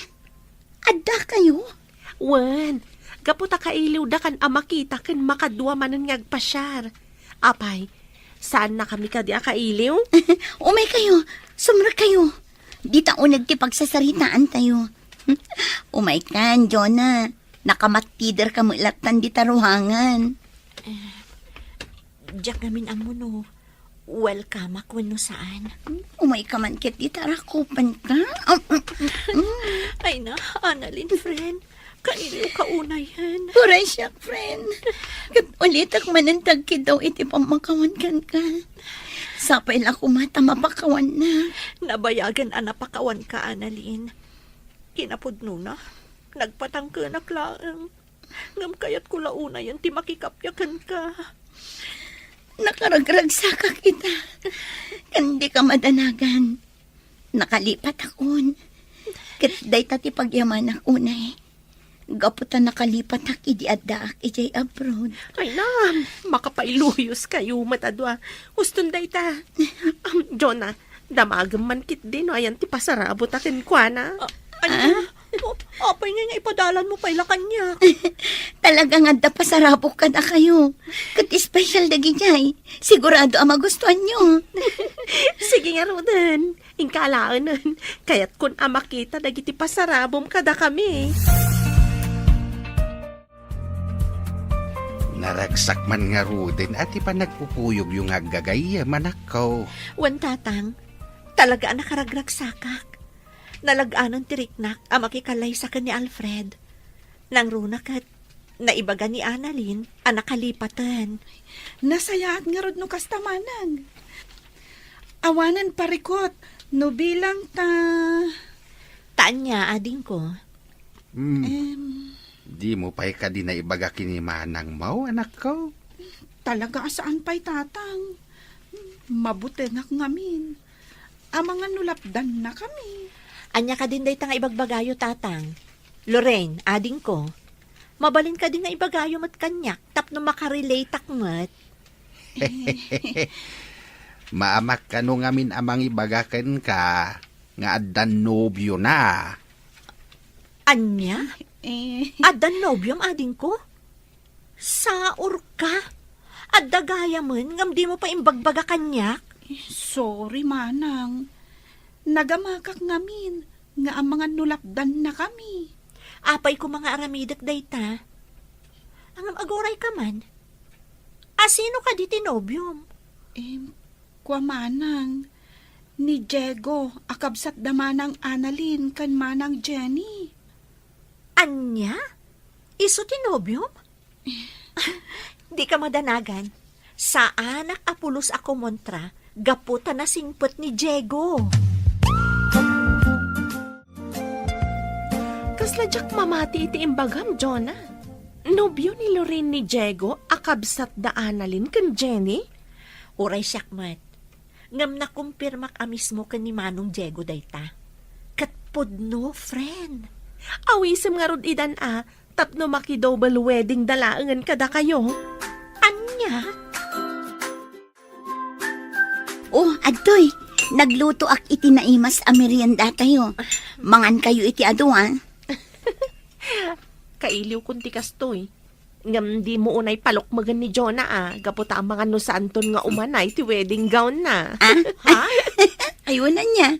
adda kayo? Wen, gapu ta kailiwdakan a makita ken makadua manen nga agpasiar. Apay, saannakami kadi a kailiw? Umay kayo, sumrek kayo. Dita uneg ti pagsasaritaan tayo. Umaykan, Jonah. Nakamattiderka met lattan dita ruangan. Eh, diak ngamin ammo no welcome-ak wenno saan. Umayka man ket dita rakupenka. Ay na, Annalyn, friend. Kailiwka unayen. Uray siak, friend. Ket ulitek manen ti agkiddaw iti pammakawan kenka. Sapay la koma ta mapakawannak. Nabayagen a napakawanka, Annalyn. Kinapudnona, nagpatangkenak laeng. Ngem kayatko la unayen ti makikappia kenka. Nakaragragsakak ita. Ken dika madanagan. Nakalipatakon. Ket dayta ti pagyamanak unay. Gapu ta nakalipatak idi addaak idiay abroad. Ay na, makapailuyos kayo met a dua. Huston dayta. Am, Jonah, damagem man ketdi no ayan ti pasarabota kenkuana. Ah, ania? Ah? O, apay ngay nga ipadalan mo pay la kaniak? Talaga nga adda pasarabok kadakayo. Ket espesyal dagidiay. Sigurado a magustuanyo. Sige ngaruden. Inka alaenen. Kayatkon a makita dagiti pasarabom kadakami. Naragsak man ngaruden a ti panagpupuyogyo nga aggagayyem, anakko. Wen, Tatang, talaga a nakaragragsakak. Nalag-anan ti riknak a makikallaysa ken ni Alfred. Nangruna ket naibaga ni Annalyn a nakalipaten. Nasayaat ngarud no kasta manang. Awanen parikut no bilang ta. Ta ania, adingko? Hmm. Em. Dimo pay kadi naibaga ken ni manangmo, anakko? Talaga a saan pay, Tatang. Mabutengak ngamin. Amangan no lapdannakami. Ania kadin dayta nga ibagbagayo, Tatang? Lorraine, adingko, mabalin kadi nga ibagayo met kaniak tapno makarelateak met? Maamak kano ngamin a mangibaga kenka nga addan nobiona. Ania? Eh. Addan nobiom, adingko? Saorka? Adda gayamen ngem dimo pay imbagbaga kaniak? Sorry, manang. Nagamakak ngamin nga amangan no lapdannakami. Apay koma nga aramidek dayta? Ngem agurayka man. A sino kadi ti nobiom? Em, kua manang, ni Diego a kabsat da manang Annalyn ken manang Jenny. Ania? Isu ti nobiom? Dika madanagan. Saanak a pulos a kumontra gapu ta nasingpet ni Diego. Kasla diak mamati iti imbagam, Jonah. Nobio ni Lorraine ni Diego a kabsat da Annalyn ken Jenny? Uray siak met. Ngem nakumpirmak a mismo ken ni Manong Diego dayta. Ket pudno, friend. Awisem ngarud idan a, tapno maki-double wedding da laengen kadakayo. Ania? Oh, adtoy. Naglutoak iti naimas a meriendatayo. Mangankayo iti adu, a. Kailiwkon ti kastoy. Ngem dimo unay palukmegen ni Jonah a, gapu ta amangan no saanton nga umanay ti wedding gown na. Ah? Ha? Aywan ania.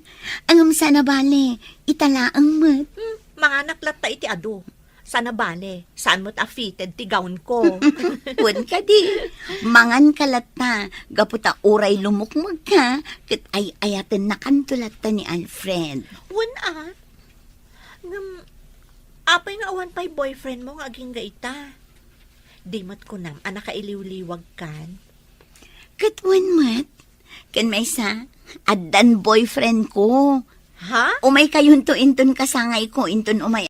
Ngem saan a bale, ita laeng met. Hmm, manganak latta iti adu. Sana bale, saan met a fitted ti gown ko. Wen kadi, mangan ka latta, gapu ta uray lumukmeg ka, ket ay-ayatennakanto latta ni Alfred. Wen a, ngem, apay nga awan pay boyfriend mo nga agingga ita? Di met kunam a nakailiwliwag kan? Ket wen met, ken maysa, addan boyfriend ko. Ha? Umay kayonto inton kasangay ko, inton umay